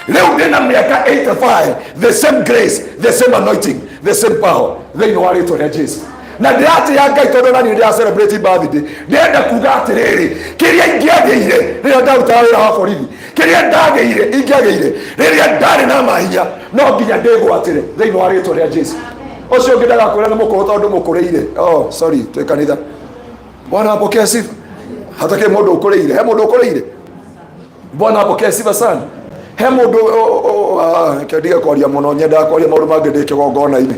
S10: rĩu ndĩ na mĩaka 85, the same grace, the same anointing, the same power thĩinĩ wa rĩtwa rĩa Jesu. Na ndĩratĩĩa Ngai tondũ nani ndĩra celebrate birthday. Ndĩrenda kuga atĩrĩrĩ, kĩrĩa ingĩagĩire rĩrĩa ndarutaga wĩra wa borithi, kĩrĩa ndagĩire ingĩagĩire rĩrĩa ndarĩ na mahinya, no nginya ndĩgwatĩre thĩinĩ wa rĩtwa rĩa Jesu. Ũcio ũngĩ ndagakwĩra nĩ mũkũrũ tondũ mũkũrĩire. Oh, sorry, twĩ kanitha. Bwana apokee sifa. Hatakĩrĩ mũndũ ũkũrĩire. He mũndũ ũkũrĩire. Bwana apokee sifa sana. He mũndũ reke ndige kwaria mũno, nyendaga kwaria maũndũ mangĩ ndĩ kĩgongona-inĩ,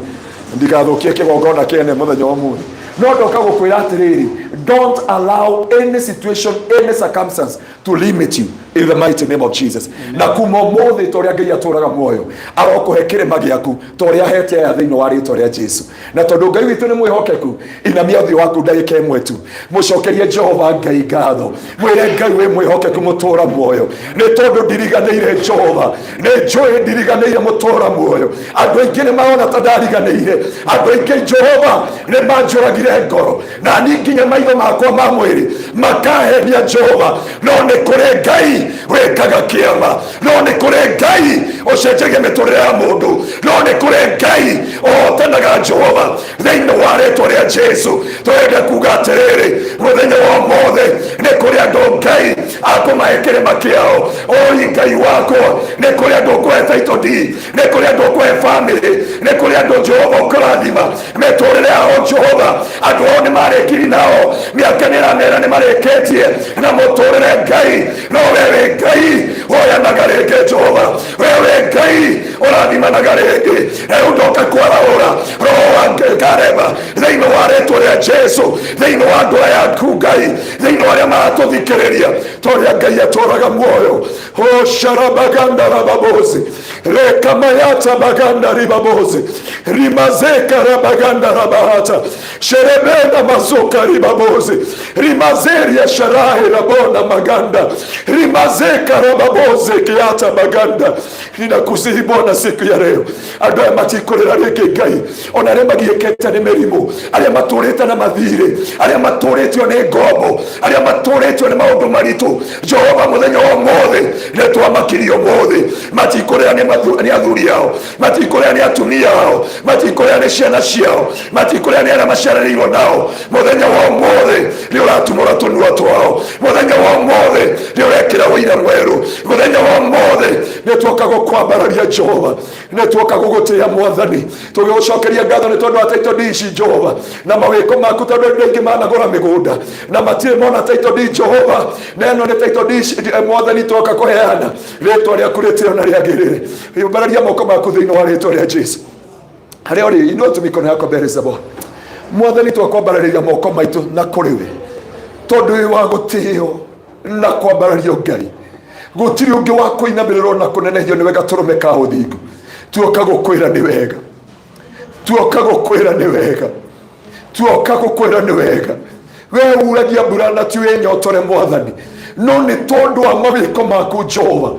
S10: ndigathũkie kĩgongona kĩene mũthenya wa ũmũthĩ. No ndoka gũkwĩra atĩrĩrĩ, don't allow any situation, any circumstance to limit you in the mighty name of Jesus. Na kuma ũmũthĩ ta ũrĩa Ngai atũraga muoyo, arokũhe kĩrĩma gĩaku ta ũrĩa ahete aya thĩinĩ wa rĩtwa rĩa Jesu. Na tondũ Ngai witũ nĩ mwĩhokeku, inamia ũthiũ waku ndagĩka ĩmwe tu, mũcokerie Jehova Ngai ngatho, mwĩre Ngai wĩ mwĩhokeku mũtũra muoyo, nĩ tondũ ndiriganĩire Jehova, nĩ njũĩ ndiriganĩire mũtũra muoyo. Andũ aingĩ nĩ marona ta ndariganĩire, andũ aingĩ Jehova nĩ manjũragire ngoro, na niĩ nginya maitho makwa ma mwĩrĩ makahenia Jehova, no nĩ kũrĩ Ngai wĩkaga kĩama, no nĩ kũrĩ Ngai ũcenjagia mĩtũrĩre ya mũndũ, no nĩ kũrĩ Ngai ũhotanaga Jehova thĩinĩ wa rĩtwa rĩa Jesu. Tũrenda kuga atĩrĩrĩ, mũthenya wa ũmũthĩ nĩ kũrĩ andũ Ngai akũmahe kĩrĩma kĩao. Oi Ngai wakwa, nĩ kũrĩ andũ ũkũhe title deed, nĩ kũrĩ andũ ũkũhe family, nĩ kũrĩ andũ Jehova ũkũrathima mĩtũrĩre yao. Jehova, andũ ao nĩ marĩkiri nao mĩaka nĩ ĩramera nĩ marĩkĩtie na mũtũrĩre Ngai, no we wĩ Ngai woyanaga rĩngĩ. Jehova, we wĩ Ngai ũrathimanaga rĩngĩ. Rĩu ndoka kwarahũra roho wa Kaleba thĩinĩ wa rĩtwa rĩa Jesu, thĩinĩ wa ngoro yaku Ngai, thĩinĩ wa arĩa maratũthikĩrĩria, ta ũrĩa Ngai atũraga muoyo. Osharabaganda rababozi rekamayata baganda ribabozi rimazeka rabaganda rabahata sherebena mazuka ribabozi rimazeria sharahe rabona maganda rimazeka rababozi kiata baganda. Ninakusihi Bwana siku ya leo, andũ aya matikurĩra rĩngĩ Ngai, ona arĩa magiĩkĩte nĩ mĩrimũ, Arĩa matũrĩte na mathirĩ, arĩa matũrĩtio nĩ ngombo, arĩa matũrĩtio nĩ maũndũ maritũ, Jehova mũthenya wa ũmũthĩ nĩ twamakirie ũmũthĩ. Matikũrĩa nĩ athuri ao, matikũrĩa nĩ atumia ao, matikũrĩa nĩ ciana ciao, matikũrĩa nĩ arĩa maciaranĩirwo nao. Mũthenya wa ũmũthĩ nĩ ũratumũra tũnua twao. Mũthenya wa ũmũthĩ nĩ ũrekĩra ũira mwerũ. Mũthenya wa ũmũthĩ nĩ tuoka gũkwambararia Jehova, nĩ tuoka gũgũtĩĩa Mwathani, tũgĩgũcokeria ngatho nĩ tondũ wa title deed ici Jehova na mawĩko maku, tondũ andũ aingĩ managũra mĩgũnda na matirĩ mona title deed Jehova, na ĩno nĩ title deed Mwathani twoka kũheana. Rĩtwa rĩaku rĩtĩo na rĩagĩrĩre. Ambararia moko maku thĩinĩ wa rĩtwa rĩa Jesu. Harĩa ũrĩ, inua tu mikono yako mbere za Bwana. Mwathani, twakwambarĩria moko maitũ na kũrĩ we, tondũ wĩ wa gũtĩo na kwambarario Ngai. Gũtirĩ ũngĩ wa kũinamĩrĩrwo na kũnenehio nĩwe gatũrũme ka ũthingu. Tuoka gũkwĩra nĩ wega, tuoka gũkwĩra nĩ wega, tuoka gũkwĩra nĩ wega. We uragia mbura na ti wĩnyotore Mwathani, no nĩ tondũ wa mawĩko maku Jehova,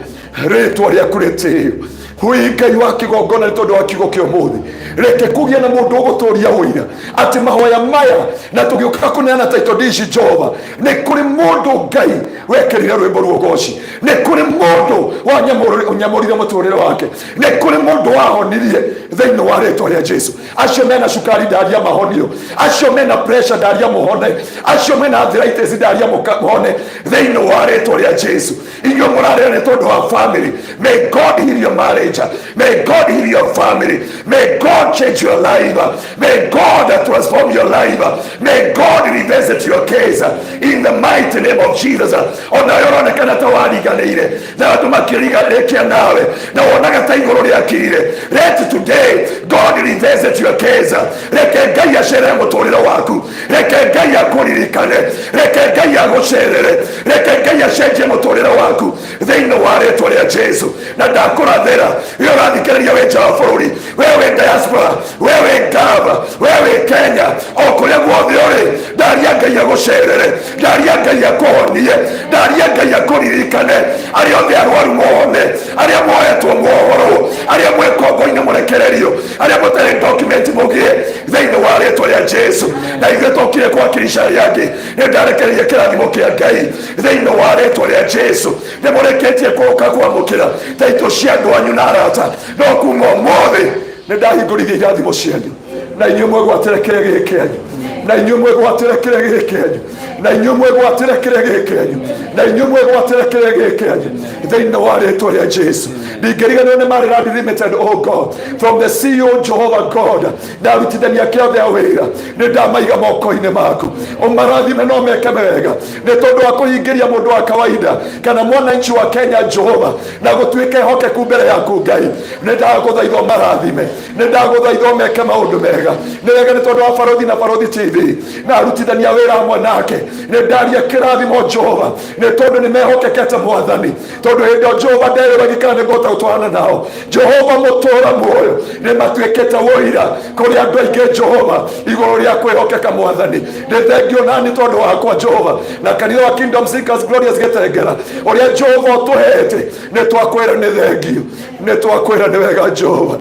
S10: rĩtwa rĩaku rĩtĩo. Hui Ngai wa kĩgongona, nĩ tondũ wa kiugo kĩa ũmũthĩ, reke kũgĩe na mũndũ ũgũtũria ũira atĩ mahoya maya na tũgĩũka kũneana title deed ici Jehova, nĩ kũrĩ mũndũ Ngai wekĩrire rwĩmbo ruogoci, nĩ kũrĩ mũndũ wanyamũrire mũtũrĩre wake, nĩ kũrĩ mũndũ wahonirie thĩinĩ wa rĩtwa rĩa Jesu. Acio mena cukari ndaria mahonio, acio mena pressure ndaria mũhone, acio mena arthritis ndaria mũhone thĩinĩ wa rĩtwa rĩa Jesu. Inyuĩ mũrarĩra nĩ tondũ wa family, may God heal your marriage, may God heal your family, may God change your life, may God transform your life, may God revisit your case in the mighty name of Jesus. Onawe ũronekana ta wariganĩire na andũ makĩriganĩkia nawe na wonaga ta igũrũ rĩakirire, let today God revisit your case. Reke Ngai acerere mũtũrĩre waku, reke Ngai akũririkane, reke Ngai agũcerere, reke Ngai acenjie mũtũrĩre waku thĩinĩ wa rĩtwa rĩa Jesu. Na ndakũrathĩra, we ũrathikĩrĩria wĩ nja wa bũrũri, we wĩ diaspora, we wĩ Gava, we wĩ Kenya, o kũrĩa guothe ũrĩ, ndaria Ngai agũcerere, ndaria Ngai akũhonie, ndaria Ngai akũririkane. Arĩa othe arwaru muhone, arĩa mohetwo muohorwo, arĩa mwĩ ngombo-inĩ mũrekererio, arĩa mũtarĩ document mũgĩe thĩinĩ wa rĩtwa rĩa Jesu. Na ithuĩ tokire kwakirisha arĩa angĩ, nĩ ndarekereria kĩrathimo kĩa Ngai thĩinĩ wa rĩtwa rĩa Jesu. Nĩ mũrĩkĩtie kũũka kwamũkĩra taitũ cia andũ anyu na arata, no kuma ũmũthĩ nĩ ndahingũrithia irathimo cianyu, na inyuĩ mwĩgwatĩre kĩrĩa gĩ kĩanyu, na inyuĩ mwĩgwatĩre kĩrĩa gĩ kĩanyu, na inyuĩ mwĩgwatĩre kĩrĩa gĩ kĩanyu, na inyuĩ mwĩgwatĩre kĩrĩa gĩ kĩanyu thĩinĩ wa rĩtwa rĩa Jesu. Ndingĩriganĩrwo nĩ Maryland Limited, oh God, from the CEO Jehovah God na arutithania ake othe a wĩra, nĩ ndamaiga moko-inĩ maku, ũmarathime no meke wega, nĩ tondũ wa kũhingĩria mũndũ wa kawaida kana mwananchi wa Kenya Jehova na gũtuĩka ehokeku mbere yaku Ngai. Nĩ ndagũthaitha ũmarathime, nĩ ndagũthaitha ũmeke maũndũ mega. Nĩ wega nĩ tondũ wa Barothi na Barothi TV na arutithania wĩra hamwe nake, nĩ ndaria kĩrathimo Jehova, nĩ tondũ nĩ mehokekete Mwathani, tondũ hĩndĩ ĩyo Jehova nderĩragia kana nĩ ngũhota gũtwarana nao. Jehova mũtũra muoyo, nĩ matuĩkĩte ũira kũrĩ andũ aingĩ Jehova igũrũ rĩa kwĩhokeka Mwathani. Nĩ thengio nani tondũ wakwa Jehova na kanitha wa Kingdom Seekers Glorious Gĩtengera ũrĩa Jehova ũtũhete, nĩ twakwĩra nĩ thengio, nĩ twakwĩra nĩ wega Jehova,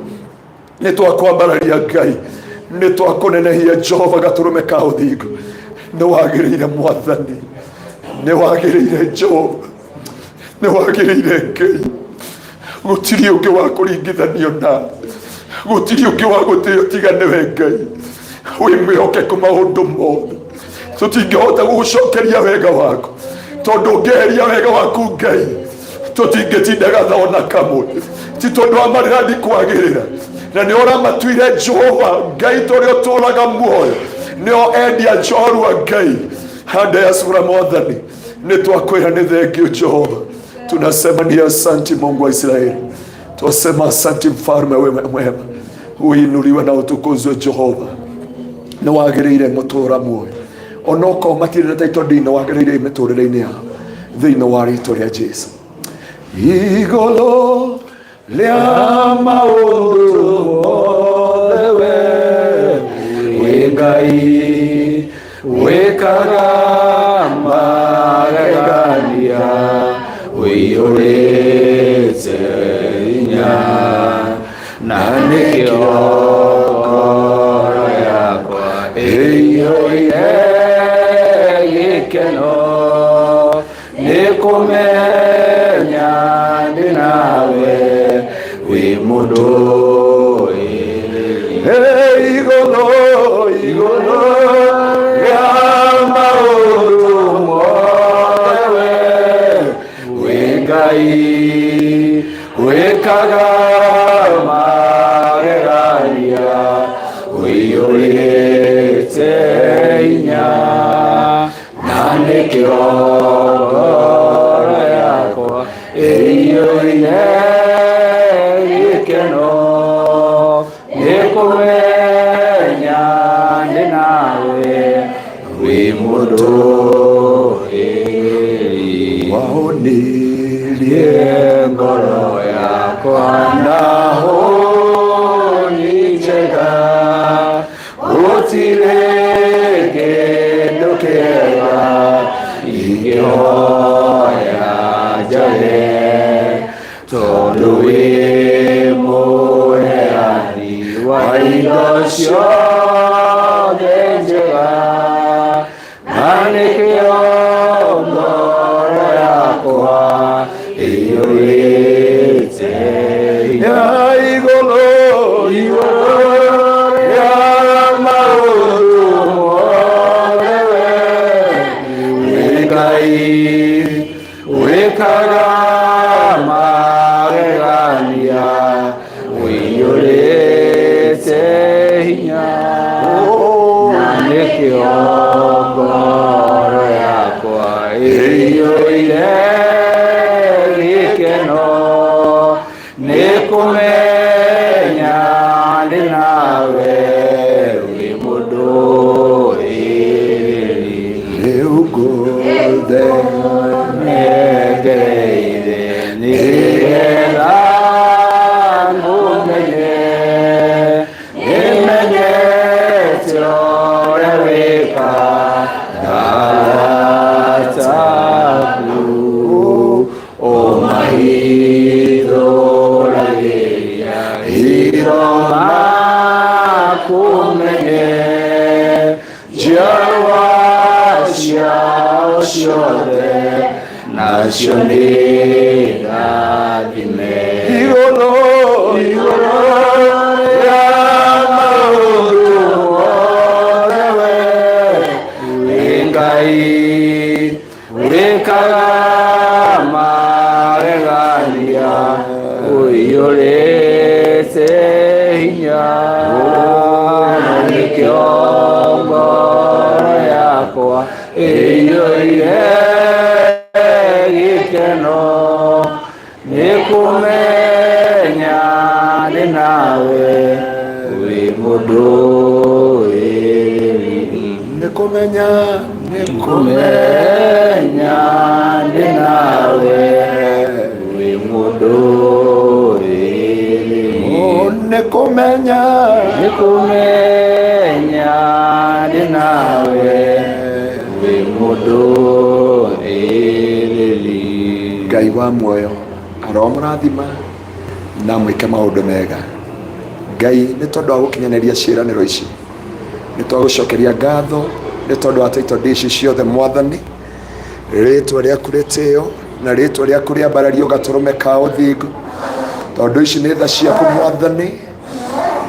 S10: nĩ twakwambararia Ngai, nĩ twakũnenehia Jehova gatũrũme ka ũthingu. Nĩ wagĩrĩire Mwathani, nĩ wagĩrĩire Jehova, nĩ wagĩrĩire Ngai. Gũtirĩ ũngĩ wa kũringithanio na gũtirĩ ũngĩ wa gũtĩo tiga nĩwe Ngai. Wĩ mwĩhokeku maũndũ mothe, tũtingĩhota gũgũcokeria wega waku, tondũ ũngĩeheria wega waku Ngai tũtingĩtindaga tha ona kamwe. Ti tondũ wa marĩrandi kwagĩrĩra na nĩ ũramatuire Jehova Ngai tũrĩa ũtũraga muoyo, nĩo endia njorua Ngai handa ya sura. Mwathani, nĩ twakwĩra nĩ thengio Jehova. Tunasema ni asanti Mungu wa Israeli, twasema asanti mfalme mwema, uinuliwe na utukuzwe Jehova. Nĩ wagĩrĩire mũtũra muoyo, onokorwo matirĩ na title deed, nĩ wagĩrĩire mĩtũrĩre-inĩ yao thĩinĩ wa rĩtwa rĩa Jesu. Igũrũ rĩa maũndũ mothe we wĩ Ngai wĩkaga magegania, ũiyũrĩte hinya, na nĩkĩo ngoro yakwa. Igũrũ igũrũ rĩa maũndũ mothe we wĩ Ngai wĩkaga magegania ũiyũrĩte hinya na nĩkĩo ngoro yakwa ĩiyũire gĩkeno nĩ kũmenya ndĩ nawe wĩ mũndũrĩri waũnirie ngoro yakwa na hũni njega gũtirĩ kĩndũ kĩega ingĩhoya njage tondũ wĩ mũheani wa indo ciothe njega na nĩkĩo ngoro yakwa ĩiyũrĩte hinya igũrũ igũrũ rĩa maũndũ mothe we wĩ Ngai wĩkaga magegania ũiyũrĩte hinya na nĩkĩo ngoro yakwa ĩiyũire gĩkeno nĩ kũmenya ndĩ nawe wĩ mũndũrĩri rĩu ngũthe nyengereire nĩgetha ngũmenye nĩmenyete ũrĩa wĩkaga taku ũmahithũragĩria hitho makũmenye njiarwa ciao ciothe nacio nĩ rathime igũrũ igũrũ rĩa maũndũ mothe we wĩ Ngai wĩkaga magegania ũiyũrĩte hinya na nĩkĩo ngoro yakwa ĩiyũire gĩkeno nĩ kũmenya ndĩ nawe wĩ mũndũrĩri nĩ kũmenya nĩ kũmenya ndĩ nawe wĩ mũndũrĩri nĩ kũmenya nĩ kũmenya ndĩ nawe wĩ mũndũrĩri
S11: Ngai wa muoyo aromũrathima na mwĩke maũndũ mega. Ngai nĩ tondũ wa gũkinyanĩria ciĩranĩro ici nĩ twagũcokeria ngatho nĩ tondũ wa title deed ici ciothe mwathani rĩtwa rĩaku rĩtĩo na rĩtwa rĩaku rĩambarario gatũrũme ka ũthingu tondũ ici nĩ tha ciaku mwathani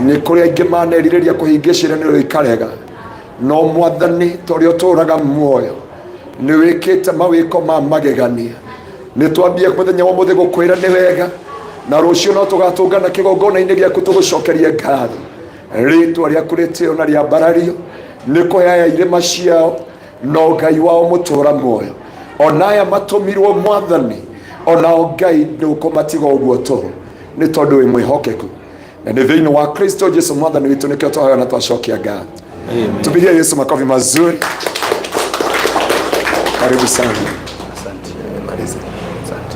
S11: nĩ kũrĩ aingĩ manerirĩria kũhingia ciĩranĩro ikarega no mwathani ta ũrĩa ũtũũraga muoyo nĩ wĩkĩte mawĩko ma magegania nĩ twambie mũthenya wa mũthĩ gũkwĩra nĩ wega na rũciũ no tũgatũngana kĩgongona-inĩ gĩaku tũgũcokerie ngatho rĩtwa rĩaku rĩtĩo na rĩambarario nĩ kũheaya irĩma ciao no Ngai wao mũtũũra muoyo ona aya matũmirwo mwathani onao Ngai ndũkũmatiga ũguo tũhũ nĩ tondũ wĩ mwĩhokeku na nĩ thĩinĩ wa Kristo Jesu mwathani witũ nĩkĩo twahoya na twacokia ngatho. Tupigie Yesu makofi mazuri. Karibu sana.
S1: Asante.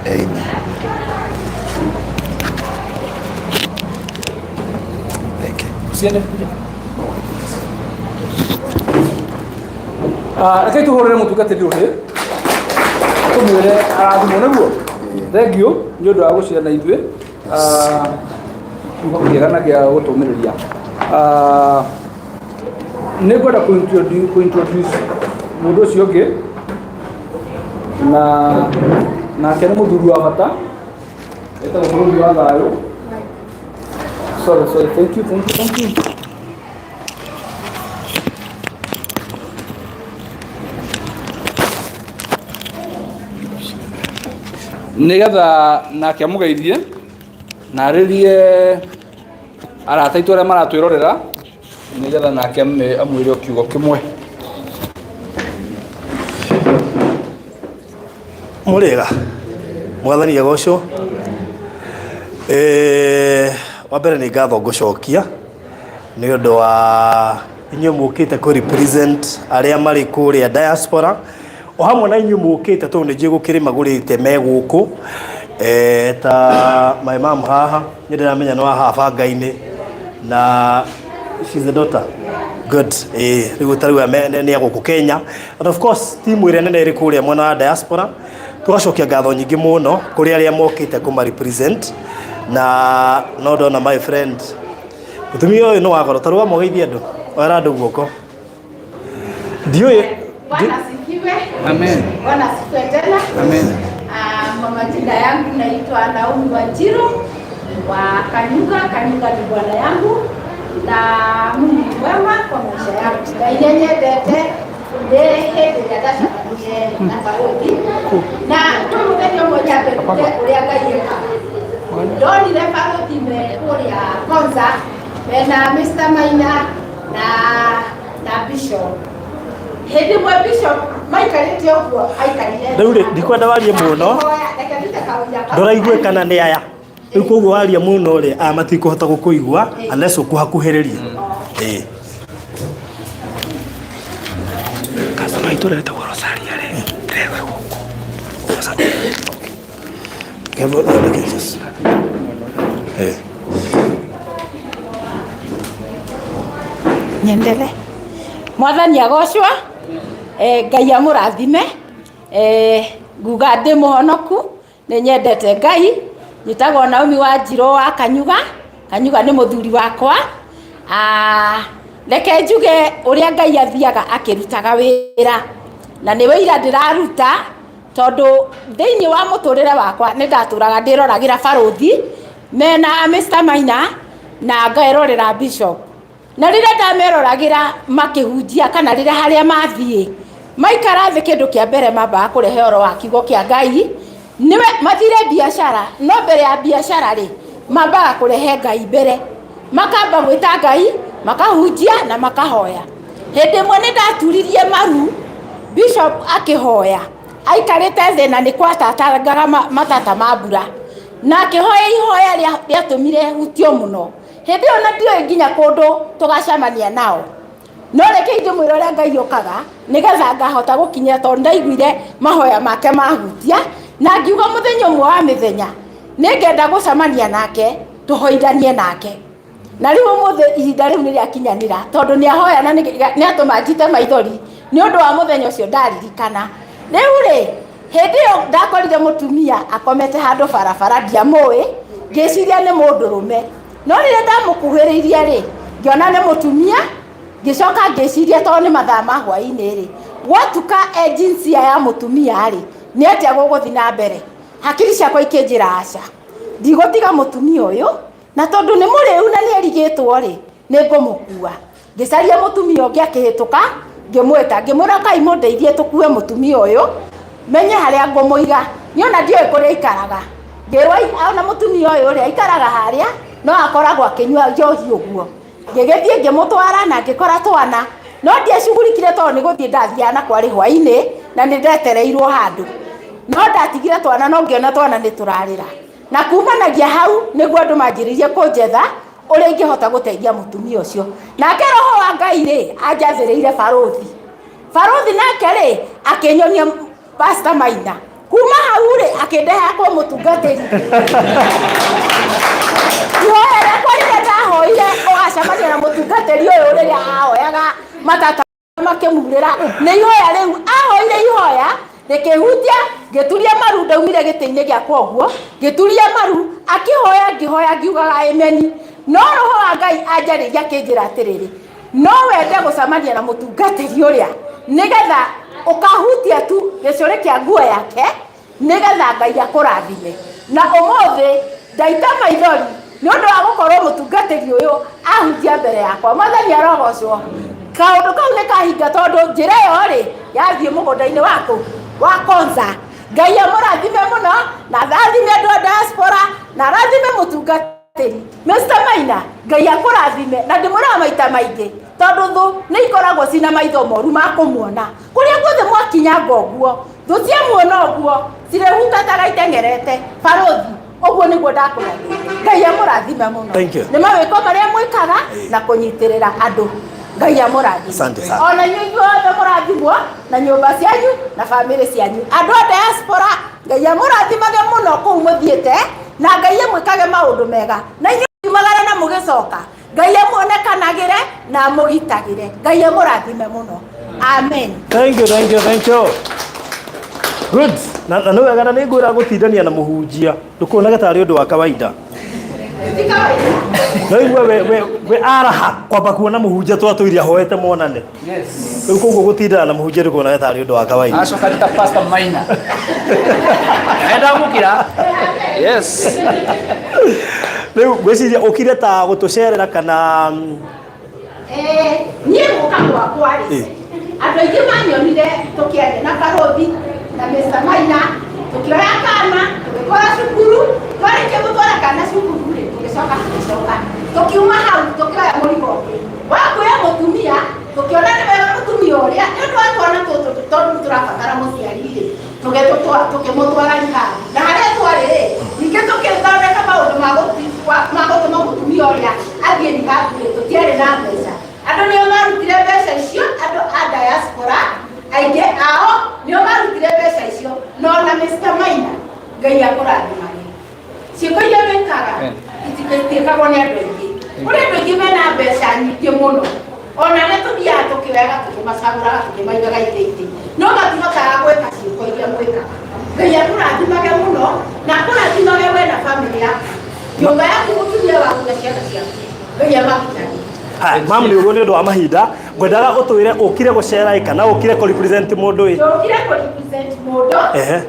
S11: Amen. Thank you.
S1: Usiende. Ah, reke tuhũrĩre mũtungatĩri ũrĩ tũmwĩre arathimwo nĩguo thengiũ nĩ ũndũ wa gũcira na ithuĩ. Ah, kiugo kĩega na gĩa gũtũmĩrĩria. Ah, nĩ ngwenda kũ-introduce mũndũ ũcio ũngĩ na nake nĩ mũthuri wa bata etagwo bũrũri wa thayũ. Sorry, sorry, thank you, thank you, thank you. Nĩgetha nake amũgeithie na arĩrie arata aitũ arĩa maratwĩrorera, nĩgetha nake amwĩre o kiugo kĩmwe.
S12: Mũrĩega, Mwathani agocwo. Wa mbere nĩ ngatho ngũcokia nĩ ũndũ wa inyuĩ mũkĩte kũ represent arĩa marĩ kũrĩa diaspora, o hamwe na inyuĩ mũkĩte tondũ nĩ njũĩ gũkĩrĩ magũrĩte me gũkũ. Ta my mom haha nĩ ndĩramenya nĩ wa haha banga-inĩ na she's the daughter. Good. Rĩu ta rĩu nĩ a gũkũ Kenya, and of course timu ĩrĩa nene ĩrĩ kũrĩa mwena wa diaspora, tũgacokia ngatho nyingĩ mũno kũrĩ arĩa mokĩte kũma represent. Na no ndona my friend mũtumia ũyũ nĩ wa goro, ta rũgama ũgeithie andũ, oera andũ guoko, ndiũĩ.
S13: Bwana asifiwe.
S1: Amen.
S13: Bwana asifiwe tena.
S1: Amen.
S13: Kwa majina yangu naitwa Naomi Wanjiru wa Kanyuga. Kanyuga ni bwana yangu na Mungu ni mwema kwa maisha yangu. Ngai nĩanyendete nĩ hĩndĩ ĩrĩa ndacemanirie na barũthi, na kwĩ mũthenya ũmwe nyambĩrire ũrĩa Ngai ekaga. Ndonire barũthi me kũrĩa Konza mena Mr. Maina na Bishop. Hĩndĩ ĩmwe Bishop maikarĩte ũguo aikarire.
S12: Rĩu rĩ, ndikwenda warie mũno.
S13: Akĩhoya, reke ndute kaũira kau.
S12: Ndũraiguĩkana nĩ aya rĩu, koguo waria mũno rĩ, aya matikũhota gũkũigua unless ũkũhakuhĩrĩria. Ĩĩ. Customer aitũ ũrĩa wĩtagwo Rosaria rĩ, ndĩrerwo e gũkũ. Rosaria. Kebo, Jesus.
S13: Nyendele. Mwathani agocwo. Ngai amũrathime. Nguga ndĩ mũhonoku, nĩ nyendete Ngai. Njĩtagwo Naomi Wanjirũ wa Kanyuga. Kanyuga nĩ mũthuri wakwa. Reke njuge ũrĩa Ngai athiaga akĩrutaga wĩra, na nĩ wĩira ndĩraruta, tondũ thĩinĩ wa mũtũrĩre wakwa nĩ ndatũraga ndĩroragĩra barũthi mena Mr. Maina na ngerorera Bishop, na rĩrĩa ndameroragĩra makĩhunjia kana rĩrĩa harĩa mathiĩ maikara thĩ, kĩndũ kĩa mbere mambaga kũrehe ũhoro wa kiugo kĩa Ngai. Nĩwe mathire biacara, no mbere ya biacara rĩ, mambaga kũrehe Ngai mbere, makamba gwĩta Ngai, makahunjia na makahoya. Hĩndĩ ĩmwe nĩ ndaturirie maru Bishop akĩhoya aikarĩte thĩ, na nĩ kwatatangaga matata ma mbura, na akĩhoya ihoya rĩatũmire hutio mũno. Hĩndĩ ĩyo na ndiũĩ nginya kũndũ tũgacemania nao, no reke ingĩmwĩra ũrĩa Ngai ũkaga nĩgetha ngahota gũkinyĩra, tondũ ndaiguire mahoya make mahutia na ngiuga mũthenya ũmwe wa mĩthenya nĩngenda gũcemania nake, tũhoithanie nake. Na rĩu ũmũthĩ ihinda rĩu nĩ rĩakinyanĩra, tondũ nĩ ahoya na nĩ atũma njite maithori nĩ ũndũ wa mũthenya ũcio ndaririkana. Rĩu rĩ, hĩndĩ ĩyo ndakorire mũtumia akomete handũ barabara, ndiamũĩ, ngĩciria nĩ mũndũrũme, no rĩrĩa ndamũkuhĩrĩirie rĩ, ngĩona nĩ mũtumia. Ngĩcoka ngĩciria, tondũ nĩ mathaa ma hwaĩ-inĩ rĩ, gwatuka e jinsia ya mũtumia rĩ, nĩ atĩa gũgũthiĩ na mbere? Hakiri ciakwa ikĩnjĩra aca, ndigũtiga mũtumia ũyũ, na tondũ nĩ mũrĩu na nĩ erigĩtwo rĩ, nĩ ngũmũkua. Ngĩcaria mũtumia ũngĩ akĩhĩtũka, ngĩmwĩta, ngĩmwĩra, "Kai mũndeithie tũkue mũtumia ũyũ, menye harĩa ngũmũiga, niĩ ona ndiũĩ kũrĩa aikaraga." Ngĩrwo ona mũtumia ũyũ rĩ, aikaraga harĩa, no akoragwo akĩnyua njohi ũguo. Ngĩgĩthiĩ ngĩmũtwara na ngĩkora twana, no ndiacugurikire tondũ nĩ gũthiĩ ndathiaga na kwarĩ hwaĩ-inĩ na nĩ ndetereirwo handũ, no ndatigire twana, no ngĩona twana nĩ tũrarĩra. Na kumanagia hau nĩguo andũ manjĩrĩirie kũnjetha ũrĩa ingĩhota gũteithia mũtumia ũcio. Nake roho wa Ngai rĩ, anjathĩrĩire barũthi. Barũthi nake rĩ, akĩnyonia Pastor Maina. Kuma hau rĩ, akĩndeha kwa mũtungatĩri. Ihoya rĩakwa rĩrĩa ndahoire ũgacemania na mũtungatĩri ũyũ, rĩrĩa ahoyaga matata makĩmurĩra, nĩ ihoya rĩu ahoire, ihoya rĩkĩhutia, ngĩturia maru. Ndaumire gĩtĩ-inĩ gĩakwa ũguo, ngĩturia maru akĩhoya, ngĩhoya ngiugaga ameni. No roho wa Ngai anjarĩria akĩnjĩra atĩrĩrĩ, "No wende gũcemania na mũtungatĩri ũrĩa, nĩgetha ũkahutia tu gĩcũrĩ kĩa nguo yake, nĩgetha Ngai akũrathime." Na ũmũthĩ ndaita maithori nĩ ũndũ wa gũkorwo mũtungatĩri ũyũ ahunjia mbere yakwa. Mwathani arogocwo. Kaũndũ kau nĩ kahinga, tondũ njĩra ĩyo rĩ, yathiĩ mũgũnda-inĩ waku wa Konza. Ngai amũrathime mũno na arathime andũ a diaspora na arathime mũtungatĩri Mr. Maina. Ngai akũrathime na ndĩmwĩraga maita maingĩ tondũ thũ nĩ ikoragwo cina maitho moru ma kũmuona kũrĩa guothe mwakinyanga ũguo, thũ ciamuona ũguo cirĩhutataga iteng'erete. Barũthi, ũguo nĩguo ndakũrathime. Ngai amũrathime mũno.
S12: Thank you.
S13: Nĩ mawĩko marĩa mwĩkaga na kũnyitĩrĩra andũ. Ngai amũrathime.
S12: Asante sana.
S13: Ona inyuĩ inyuothe mũrathimwo na nyũmba cianyu na bamĩrĩ cianyu. Andũ a diaspora, Ngai amũrathimage mũno kũu mũthiĩte, na Ngai amwĩkage maũndũ mega, na inyuĩ mũkiumagara na mũgĩcoka, Ngai amuonekanagĩre na amũgitagĩre. Ngai amũrathime mũno. Amen.
S12: Thank you, thank you, thank you. Good. Na nĩ wega na nĩ ngwĩra gũtindania na mũhunjia ndũkuonaga tarĩ ũndũ wa kawaida.
S13: Ti kawaida.
S12: No igue we araha kwamba kuona mũhunjia twatũire ahoete monane.
S1: Yes.
S12: Rĩu koguo gũtindana na mũhunjia ndũkuonaga tarĩ ũndũ wa kawaida.
S1: Acoka nĩ ta Pastor Maina. Ndamũkĩra. Yes.
S12: Rĩu ngwĩciria ũkire ta gũtũcerera kana
S13: Niĩ gũka gwakwa rĩ, andũ aingĩ manyonire tũkĩaria na barũthi na Mr. Maina, tũkĩoya kana tũgĩtwara cukuru. Twarĩkia gũtwara kana cukuru rĩ, tũgĩcoka tũgĩcoka tũkiuma hau tũkĩoya mũrigo ũngĩ wa kuoya mũtumia. Tũkĩona nĩ wega mũtumia ũrĩa nĩ ũndũ wa twana tũtũ, tondũ tũrabatara mũciari rĩ, tũkĩmũtwara rehab, na harĩa twarĩ rĩ, ningĩ tũkĩthondeka maũndũ ma gũtũma mũtumia ũrĩa athiĩ rehab rĩ, tũtiarĩ na mbeca. Andũ nĩo marutire mbeca icio, andũ a diaspora aingĩ ao nĩo marutire mbeca icio. No na Mr. Maina, Ngai akũrathimage. Ciĩko iria wĩkaga itiĩkagwo nĩ andũ aingĩ. Kũrĩ andũ aingĩ mena mbeca nyingĩ mũno, ona nĩ tũthiaga tũkĩoyaga tũkĩmacagũraga tũkĩmaigaga itĩ-inĩ, no matihotaga gwĩka ciĩko iria mwĩkaga. Ngai akũrathimage mũno na akũrathimage we na bamĩrĩ yaku, nyũmba yaku, mũtumia waku na ciana ciaku. Ngai amagitagĩre.
S12: Haya, mam, nĩ ũguo nĩ ũndũ wa mahinda ngwendaga ũtwĩre ũkire gũcera ĩ kana ũkire kũ represent mũndũ ĩ?
S13: Njũkire kũ represent mũndũ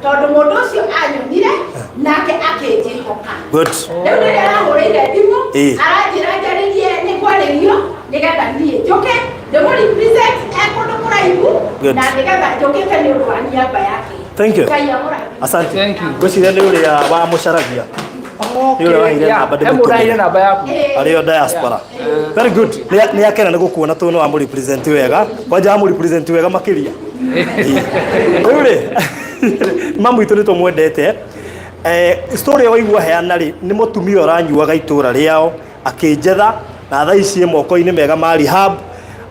S13: tondũ mũndũ ũcio anyonire nake akĩnjĩhoka. Rĩu rĩrĩa arahũrĩire thimũ, aranjĩra njarĩrie nĩ kwarĩrio nĩgetha niĩ njũke ndĩmũ represent e kũndũ kũraihu na nĩgetha njũkĩte nĩ ũndũ wa niaba yake.
S12: Thank you.
S13: Ngai amũrathime.
S12: Asante. Ngwĩciria nĩ ũrĩa wamũcaragia, nĩ ũrĩa waheire namba.
S1: He mũndũ aheire namba yaku.
S12: Arĩ o diaspora. Very good. Nĩ akena nĩ gũkuona tondũ nĩ wamũ represent wega, kwanja wamũ represent wega makĩria. Rĩu rĩ, mamu witũ nĩ tũmwendete. Story waigua heana rĩ, nĩ mũtumia ũranyuaga itũra rĩao akĩnjetha, na thaa ici ĩ moko-inĩ mega ma rehab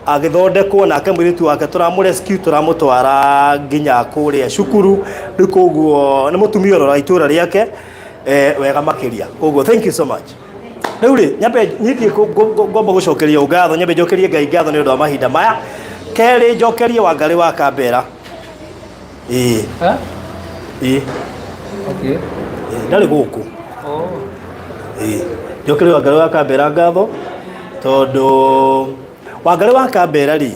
S12: agĩthondekwo, nake mũirĩtu wake tũramũ rescue, tũramũtwara nginya kũrĩa cukuru. Rĩu koguo nĩ mũtumia ũrora itũra rĩake wega makĩria. Koguo thank you so much. Rĩu rĩ, nyambe nyithiĩ ngomba gũcokeria ngatho, nyambe njokerie Ngai ngatho nĩ ũndũ wa mahinda maya. Kerĩ, njokerie Wangarĩ wa Kambera. Ĩĩ. Ĩĩ.
S1: Okay.
S12: Ĩĩ, ndarĩ gũkũ. Ĩĩ. Njokerie Wangarĩ wa Kambera ngatho tondũ Wangarĩ wa Kambera rĩ,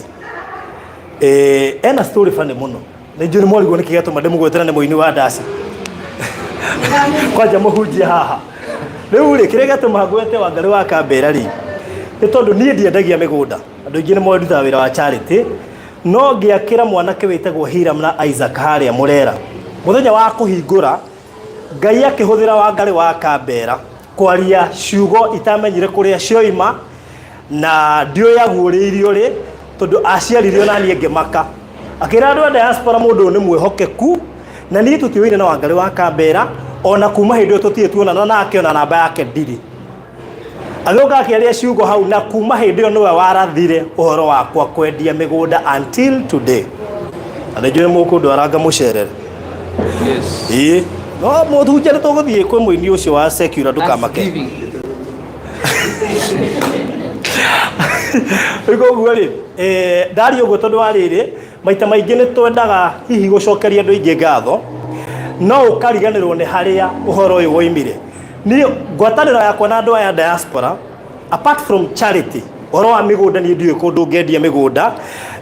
S12: ena story funny mũno. Nĩ njũĩ nĩ mwarigwo nĩkĩ gĩatũma ndĩmũgwetera, nĩ mũini wa ndaci kwanja mũhunjia haha. Rĩu rĩ, kĩrĩa gĩatũma ngwete Wangarĩ wa Kambera rĩ, nĩ tondũ niĩ ndiendagia mĩgũnda. Andũ aingĩ nĩ moĩ ndutaga wĩra wa charity, no ngĩakĩra mwanake wĩtagwo Hiram na Isaac harĩa Mũrera mũthenya wa kũhingũra, Ngai akĩhũthĩra Wangarĩ wa Kambera kwaria ciugo itamenyire kũrĩa cioima na ndiũĩ aguũrĩirio rĩ, tondũ aciaririo na niĩ ngĩmaka. Akĩra andũ a diaspora mũndũ ũyũ nĩ mwĩhokeku, na niĩ tũtiũire na Wangarĩ wa Kambera ona kuma hĩndĩ ĩyo tũtirĩ tuonana nake, ona namba yake ndirĩ. Agĩũka akĩaria ciugo hau, na kuma hĩndĩ ĩyo nĩwe warathire ũhoro wakwa kwendia mĩgũnda until today, na nĩ njũĩ mũkũndwara ngamũcerere. Ĩĩ, no mũhunjia nĩ tũgũthiĩ kwĩ mũini ũcio wa secular, ndũkamake. Rĩu koguo rĩ, ndaria ũguo tondũ wa rĩrĩ, maita maingĩ nĩ twendaga hihi gũcokeria andũ aingĩ ngatho, no ũkariganĩrwo nĩ harĩa ũhoro ũyũ woimire. Niĩ ngwatanĩro yakwa na andũ aya diaspora, apart from charity, ũhoro wa mĩgũnda, niĩ ndiũĩ kũndũ ngendia mĩgũnda,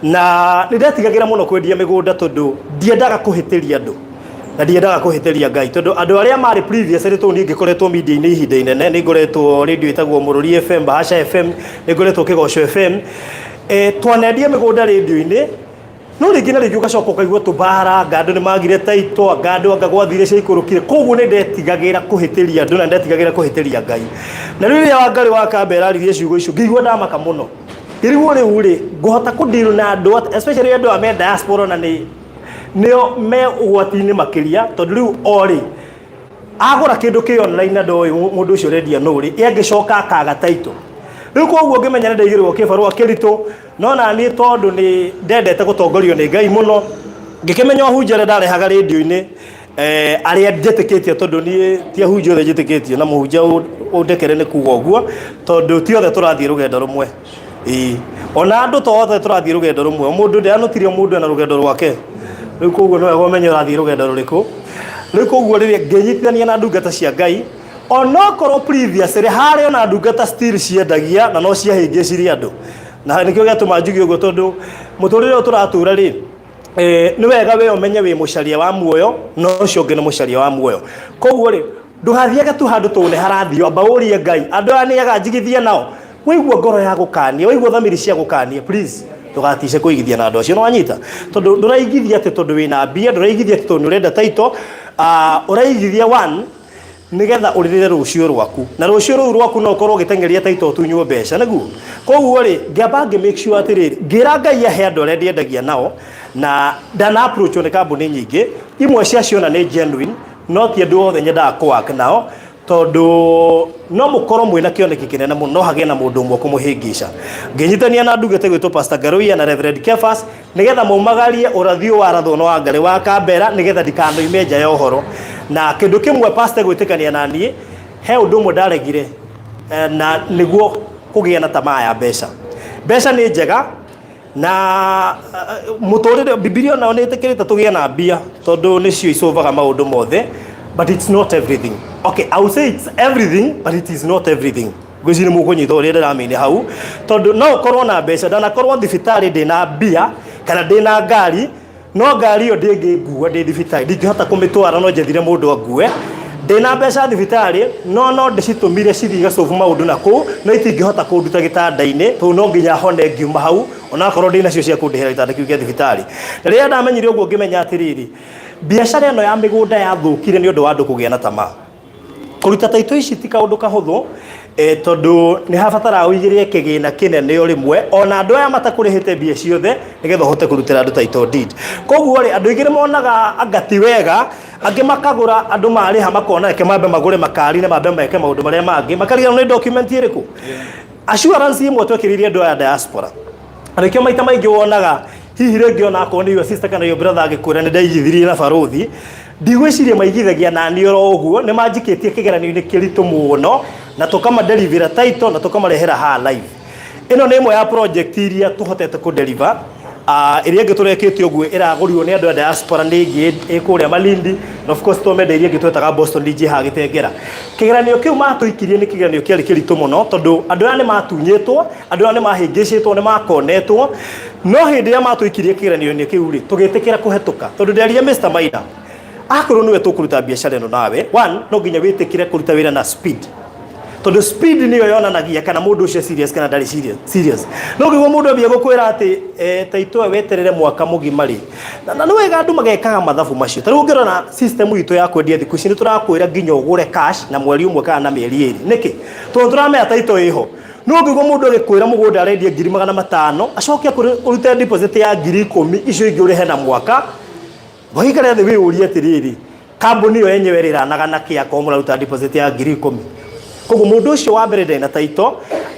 S12: na nĩ ndetigagĩra mũno kwendia mĩgũnda tondũ ndiendaga kũhĩtĩria andũ na ndiendaga kũhĩtĩria Ngai, tondũ andũ arĩa marĩ previous rĩ, tondũ niĩ ngĩkoretwo media-inĩ ihinda inene, nĩ ngoretwo radio ĩtagwo Mũrũri FM, Bahasha FM, nĩ ngoretwo Kĩgoco FM. Twanendia mĩgũnda radio-inĩ. No rĩngĩ na rĩngĩ ũgacoka ũkaigua tũmbara, anga andũ nĩ magire taito, anga andũ anga gwathire ciaikũrũkire. Koguo nĩ ndetigagĩra kũhĩtĩria andũ na ndetigagĩra kũhĩtĩria Ngai. Na rĩu rĩrĩa Wangarĩ wa Kamba araririe ciugo icio, ngĩigua ndamaka mũno. Ngĩrigwo rĩu rĩ, ngũhota kũ deal na andũ atĩa, especially andũ aya me diaspora na nĩ nĩo me ũgwati-inĩ makĩria, tondũ rĩu o rĩ, agũra kĩndũ kĩ online na ndoĩ mũndũ ũcio ũrendia nũ rĩ, angĩcoka akaga title. Rĩu koguo ngĩmenya nĩ ndaigĩrĩrwo kĩbarũa kĩritũ, no na niĩ tondũ nĩ ndendete gũtongorio nĩ Ngai mũno, ngĩkĩmenya ũhunjia ũrĩa ndarehaga rĩndiũ-inĩ, eh, arĩa njĩtĩkĩtie tondũ niĩ ti ahunjia othe njĩtĩkĩtie na mũhunjia ũndekere nĩ kuga ũguo tondũ ti othe tũrathiĩ rũgendo rũmwe. Ĩĩ. Ona andũ to othe tũrathiĩ rũgendo rũmwe, mũndũ ndeanũtirie mũndũ ena rũgendo rwake. Rĩu koguo nĩ wega ũmenye ũrathiĩ rũgendo rũrĩkũ. Rĩu koguo rĩrĩa ngĩnyitithania na ndungata cia Ngai, onokorwo previously harĩ ona ndungata still ciendagia na no ciahĩngĩcirie andũ. Na nĩkĩo gĩatũma njuge ũguo tondũ mũtũrĩre ũyũ tũratũra rĩ, eh, nĩ wega we ũmenye wĩ mũcaria wa muoyo na ũcio ũngĩ nĩ mũcaria wa muoyo. Koguo rĩ, ndũgathiage tu handũ tondũ nĩ harathiio, amba ũrie Ngai, andũ aya nĩega njigithie nao? Waigua ngoro ya gũkania, waigua thamiri cia gũkania, please ndũgatice kũigithia na andũ acio, nĩwanyita? Tondũ ndũraigithia atĩ tondũ wĩna mbia, ndũraigithia atĩ tondũ nĩũrenda title, ah, ũraigithia one nĩgetha ũrĩrĩre rũciũ rwaku, na rũciũ rũu rwaku no ũkorwo ũgĩteng'eria title ũtunywo mbeca, nĩguo? Koguo rĩ, ngĩamba ngĩ make sure atĩrĩrĩ, ngĩra Ngai ahe andũ arĩa ndĩendagia nao, na ndana approach nĩ kambuni nyingĩ, imwe ciacio ona nĩ genuine, no ti andũ othe nyendaga kũ work nao, tondũ no mũkorwo mwĩna kĩoneki kĩnene mũno no hagĩe na mũndũ ũmwe kũmũhĩngĩca. Ngĩnyitania na ndungata ĩgwĩtwo Pastor Ngaruiya na Reverend Kefas nĩgetha maumagarie ũrathi ũyũ warathwo na Wangarĩ wa Kambera nĩgetha ndikanoime nja ya ũhoro. Na kĩndũ kĩmwe pastor gwĩtĩkania na niĩ, he ũndũ ũmwe ndaregire eh, na nĩguo kũgĩa na tamaa ya mbeca. Mbeca nĩ njega na mũtũrĩre Bibilia onayo nĩ ĩtĩkĩrĩte tũgĩe na mbia tondũ nĩcio icovaga maũndũ mothe, but it's not everything. Okay, I will say it's everything but it is not everything. Ngwĩciria mũkũnyita ũrĩa ndĩramĩine hau, tondũ no ũkorwo na mbeca, ndanakorwo thibitarĩ ndĩna mbia kana ndĩna ngari, no ngari ĩyo ndĩngĩngua ndĩ thibitarĩ, ndingĩhota kũmĩtwara, no njethire mũndũ angue. Ndĩna mbeca thibitarĩ, no no ndĩcitũmire cithiĩ igacobu maũndũ na kũu, no itingĩhota kũnduta gĩtanda-inĩ, tondũ no nginya hone ngiuma hau, onakorwo ndĩnacio cia kũndĩhĩra gĩtanda kĩu gĩa thibitarĩ. Na rĩrĩa ndamenyire ũguo ngĩmenya atĩrĩrĩ, biacara ĩno ya mĩgũnda yathũkire nĩ ũndũ wa andũ kũgĩa na tamaa. Kũruta taitũ ici ti kaũndũ kahũthũ eh, tondũ nĩ habataraga ũigĩrĩre kĩgĩna kĩnene o rĩmwe ona andũ aya matakũrĩhĩte mbia ciothe nĩgetha ũhote kũrutĩra andũ title deed. Koguo rĩ, andũ aingĩ nĩ monaga anga ti wega, angĩ makagũra andũ marĩha makona reke mambe magũre makari na mambe meke maũndũ marĩa mangĩ, makariganĩrwo nĩ document ĩrĩkũ. Assurance ĩmwe twekĩrĩire andũ aya diaspora, na nĩkĩo maita maingĩ wonaga hihi rĩngĩ ona akorwo nĩ your sister kana your brother angĩkwĩra nĩ ndaigithirie na barũthi, ndigwĩciria maigithagia nani oro ũguo, nĩ manjikĩtie kĩgeranio-inĩ kĩritũ mũno na tũkamaderivĩra title na tũkamarehera haha live. Ĩno nĩ ĩmwe ya project iria tũhotete kũ-deliver. Ah, ĩrĩa ĩngĩ tũrekĩte ũguo ĩragũrirwo nĩ andũ a diaspora nĩ ĩngĩ ĩ kũrĩa Malindi na of course twamendeirie ĩngĩ twetaga Boston DJ haha Gĩtengera. Kĩgeranio kĩu matũikirie nĩ kĩgeranio kĩarĩ kĩritũ mũno tondũ andũ aya nĩ matunyĩtwo, andũ aya nĩ mahĩngĩcĩtwo, nĩ makonetwo, no hĩndĩ ĩrĩa matũikirie kĩgeranio-inĩ kĩu rĩ, tũgĩtĩkĩra kũhetũka tondũ nderire Mr. Maina akorwo nĩwe tũkũruta biacara ĩno nawe, one, no nginya wĩtĩkĩre kũruta wĩra na speed tondũ speed nĩyo yonanagia kana mũndũ ũcio serious kana ndarĩ serious, serious. No ũngĩigua mũndũ ambia gũkwĩra atĩ eh, ta itũe weterere mwaka mũgima rĩ, na na nĩ wega andũ magekaga mathabu macio. Ta rĩu ũngĩrora system itũ ya kwendia thikũ ici nĩ tũrakwĩra nginya ũgũre cash na mweri ũmwe kana na mĩeri ĩrĩ. Nĩkĩ? Tondũ tũramenya title ĩho. No ũngĩigua mũndũ agĩkwĩra mũgũnda arendia 500,000 acoke akwĩre ũrute deposit ya 10,000 icio ingĩ ũrĩhe na mwaka, waikare thĩ wĩyũrie atĩrĩrĩ, kambuni ĩyo yenyewe ĩrĩranaga na kĩ akorwo mũraruta deposit ya 10,000? Koguo mũndũ ũcio wa mbere ndarĩ na title,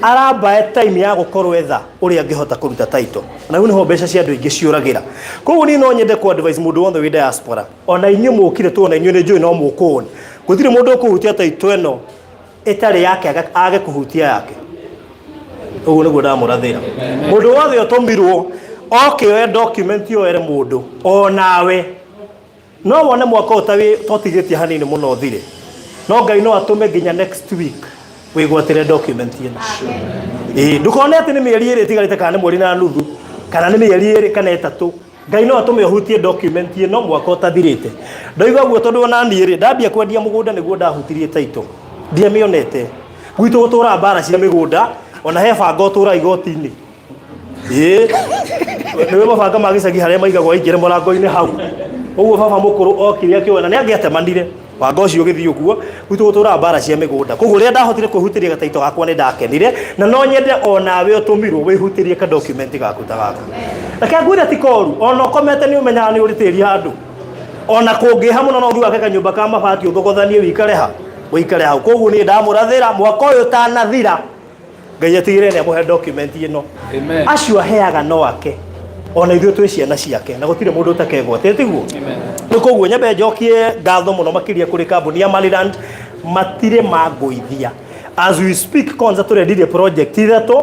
S12: arambae time ya gũkorwo etha ũrĩa angĩhota kũruta title. Na rĩu nĩho mbeca cia andũ aingĩ ciũragĩra. Koguo niĩ no nyende kũ advise mũndũ wothe wĩ diaspora, ona inyuĩ mũkire tu, ona inyuĩ nĩ njũĩ no mũkũũni. Gũtirĩ mũndũ ũkũhutia title ĩno ĩtarĩ yake age kũhutia yake. Ũguo nĩguo ndamũrathĩra. Mũndũ wothe ũtũmirwo oke oe document oere mũndũ onawe no wone mwaka ũyũ ta wĩ totigĩtie hanini mũno ũthire, no Ngai no atũme nginya next week wĩgwatĩre document ĩno. Ĩĩ, ndũkone atĩ nĩ mĩeri ĩrĩ ĩtigarĩte kana nĩ mweri na nuthu kana nĩ mĩeri ĩrĩ kana ĩtatũ. Ngai no atũme ũhutie document ĩno mwaka ũtathirĩte. Ndoiga ũguo tondũ ona niĩ rĩ, ndambia kwendia mũgũnda nĩguo ndahutirie title. Ndiamĩonete. Gwitũ gũtũraga mbara cia mĩgũnda, ona he banga ũtũraga igoti-inĩ. Ĩĩ. Nĩwe mabanga ma gĩcagi harĩa maigagwo aingĩre mũrango-inĩ hau. Ũguo baba mũkũrũ okire akĩona nĩ angĩatemanire banga ũcio ũgĩthiĩ ũguo. Gwitũ gũtũraga mbara cia mĩgũnda. Koguo rĩrĩa ndahotire kwĩhutĩria gataito gakwa nĩ ndakenire, na no nyende o nawe ũtũmirwo wĩhutĩrie ka document gaku ta gaka. Reke ngwĩre ti koru, ona ũkomete nĩ ũmenyaga nĩ ũrĩ tĩri handũ. Ona kũngĩha mũno no ũthiĩ wake kanyũmba ka mabati ũthogothanie wĩikare ha, wĩikare hau. Koguo niĩ ndamũrathĩra mwaka ũyũ ũtanathira, Ngai atigĩrĩre nĩ amũhe document ĩno.
S1: Amen.
S12: Acio aheaga no ake, ona ithuĩ twĩ ciana ciake, na gũtirĩ mũndũ ũtakegwatĩra, tiguo? Nĩ koguo nyambe njokie ngatho mũno makĩria kũrĩ kambuni ya Maryland, matirĩ mangũithia. As we speak, kwanza tũrendirie project ithatũ.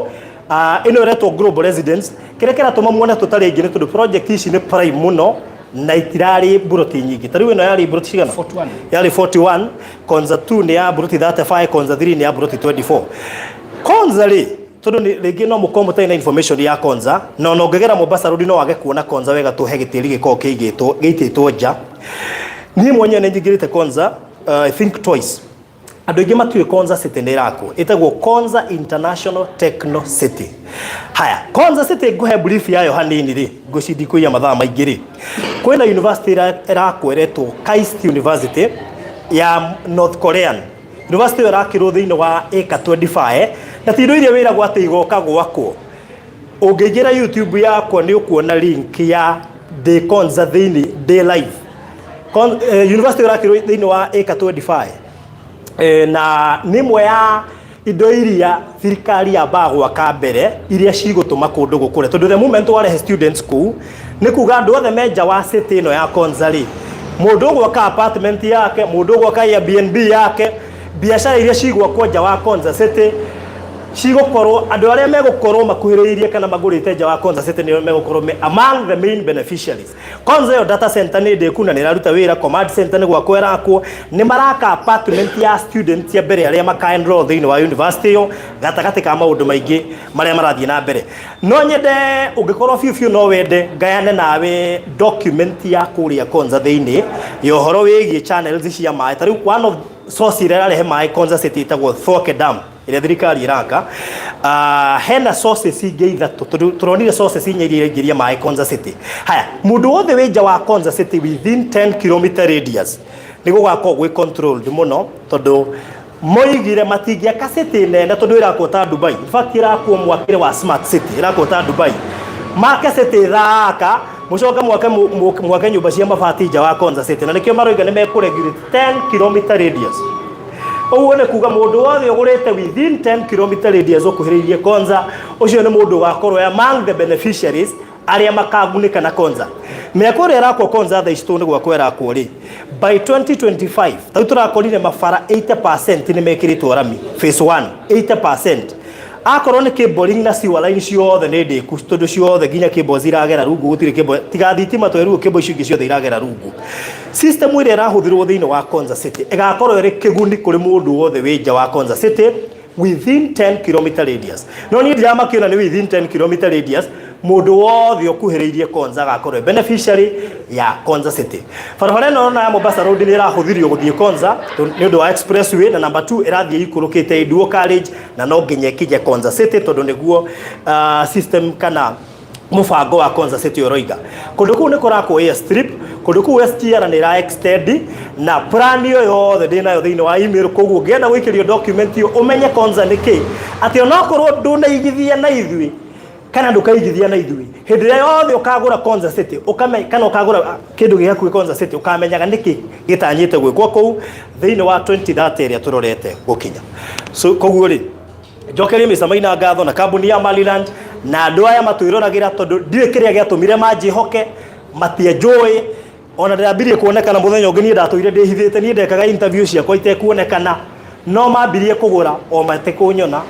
S12: Ĩno ĩretwo Global Residence. Kĩrĩa kĩratũma muone tũtarĩ aingĩ nĩ tondũ project ici nĩ prime mũno na itirarĩ mburoti nyingĩ. Ta rĩu ĩno yarĩ mburoti cigana?
S1: 41.
S12: Yarĩ 41. Konza 2 nĩ ya mburoti 35, Konza 3 nĩ ya mburoti 24. Konza rĩ, tondũ rĩngĩ no mũkorwo mũtarĩ na information ya Konza, na ona ũngĩgera Mombasa Road no wage kuona Konza wega tondũ he gĩtĩri gĩkoragwo kĩigĩtwo, gĩitĩtwo nja. Niĩ mwenyewe nĩ nyingĩrĩte Konza, I think twice. Andũ aingĩ matiũĩ Konza City nĩ ĩrakwo. Ĩtagwo Konza International Techno City. Haya, Konza City ngũhe brief yayo hanini rĩ, ngwĩciria ndikũiya mathaa maingĩ rĩ. Kwĩna university ĩrakwo ĩretwo KAIST University ya North Korean. University ĩyo ĩrakĩrwo thĩinĩ wa ĩka 25, na ti indo iria wĩragwo atĩ igoka gwakwo. Ũngĩingĩra YouTube yakwa nĩ ũkuona link ya ndĩ Konza thĩinĩ, ndĩ live. University ĩyo ĩrakĩrwo thĩinĩ wa ĩka 25. Na nĩ ĩmwe ya indo iria thirikari yambaga gwaka mbere iria cigũtũma kũndũ gũkũre, tondũ the moment warehe students kũu nĩ kuga andũ othe me nja wa city ĩno ya Konza rĩ, mũndũ ũgwaka apartment yake, mũndũ ũgwaka Airbnb yake, biacara iria cigwakwo nja wa Konza City cigũkorwo andũ arĩa megũkorwo makuhĩrĩirie kana magũrĩte nja wa Konza City nĩo megũkorwo me among the main beneficiaries. Konza ĩyo data center nĩ ndĩku na nĩ ĩraruta wĩra, command center nĩ gwakwo ĩrakwo, nĩ maraka apartment ya student ya mbere arĩa maka enroll thĩinĩ wa university ĩyo, gatagatĩ ka maũndũ maingĩ marĩa marathiĩ na mbere. No nyende ũngĩkorwo biũ biũ no wende ngayane nawe document ya kũrĩa Konza thĩinĩ ya ũhoro wĩgiĩ channels cia maĩ. Ta rĩu one of source ĩrĩa ĩrarehe maĩ Konza City ĩtagwo Thwake Dam ĩrĩa thirikari ĩraka. Hena sources ingĩ ithatũ, tondũ tũronire sources inya iria iraingĩria maĩ Konza City. Haya, mũndũ wothe wĩ nja wa Konza City within 10 km radius nĩ gũgakorwo gwĩ controlled mũno, tondũ moigire matingĩaka city nene tondũ ĩrakwo ta Dubai. In fact ĩrakwo mwakĩre wa smart city, ĩrakwo ta Dubai. Make city thaka, mũcoke mwake nyũmba cia mabati nja wa Konza City, na nĩkĩo maroiga nĩ mekũregulate 10 km radius. Ũguo nĩ kuga mũndũ wothe ũgũrĩte within 10 km radius ũkuhĩrĩirie Konza, ũcio nĩ mũndũ ũgakorwo among the beneficiaries arĩa makagunĩka na Konza. Mĩako ĩrĩa ĩrakwo Konza thaa ici tondũ nĩ gwakwo ĩrakwo rĩ, by 2025 tarĩu tũrakorire mabara 80% nĩ mekĩrĩtwo rami phase 1, 80%. Akorwo nĩ cabling na sewer line ciothe nĩ ndĩku, tondũ ciothe nginya cables iragera rungu, gũtirĩ cable tiga thitima tweruo, cable icio ingĩ ciothe iragera rungu. System ĩrĩa ĩrahũthĩrwo thĩinĩ wa Konza City ĩgakorwo ĩrĩ kĩguni kũrĩ mũndũ wothe wĩ nja wa Konza City within 10 km radius. No niĩ ndiramakĩona nĩ within 10 km radius, mũndũ wothe ũkuhĩrĩirie Konza agakorwo beneficiary ya Konza City. Barabara ĩno na ya Mombasa Road nĩ ĩrahũthĩrio gũthiĩ Konza nĩ ũndũ wa expressway, na number 2 ĩrathiĩ ikũrũkĩte dual carriage, na no nginya ĩkinye Konza City tondũ nĩguo system kana mũbango wa Konza City ũroiga. Kũndũ kũu nĩ kũrakwo airstrip, kũndũ kũu SGR nĩ ĩra extend, na plan ĩyo yothe ndĩ nayo thĩinĩ wa email. Koguo ũngĩenda gũikĩrio document ĩyo ũmenye Konza nĩ kĩ, atĩ onokorwo ndũnaigithia na ithuĩ kana ndũkaigithia na ithuĩ, hĩndĩ ĩrĩa yothe ũkagũra Konza City kana ũkagũra kĩndũ gĩ hakuhĩ Konza City, ũkamenyaga nĩkĩ gĩtanyĩte gwĩkwo kũu thĩinĩ wa 2030 ĩrĩa tũrorete gũkinya. So koguo rĩ, njokerie Mr. Maina ngatho na kambuni ya Maryland na andũ aya matwĩroragĩra, tondũ ndiũĩ kĩrĩa gĩatũmire manjĩhoke, matianjũĩ ona ndĩrambirie kuonekana mũthenya ũngĩ. Niĩ ndatũire ndĩhithĩte, niĩ ndekaga interview ciakwa itekuonekana, no mambirie kũgũra o matekũnyona.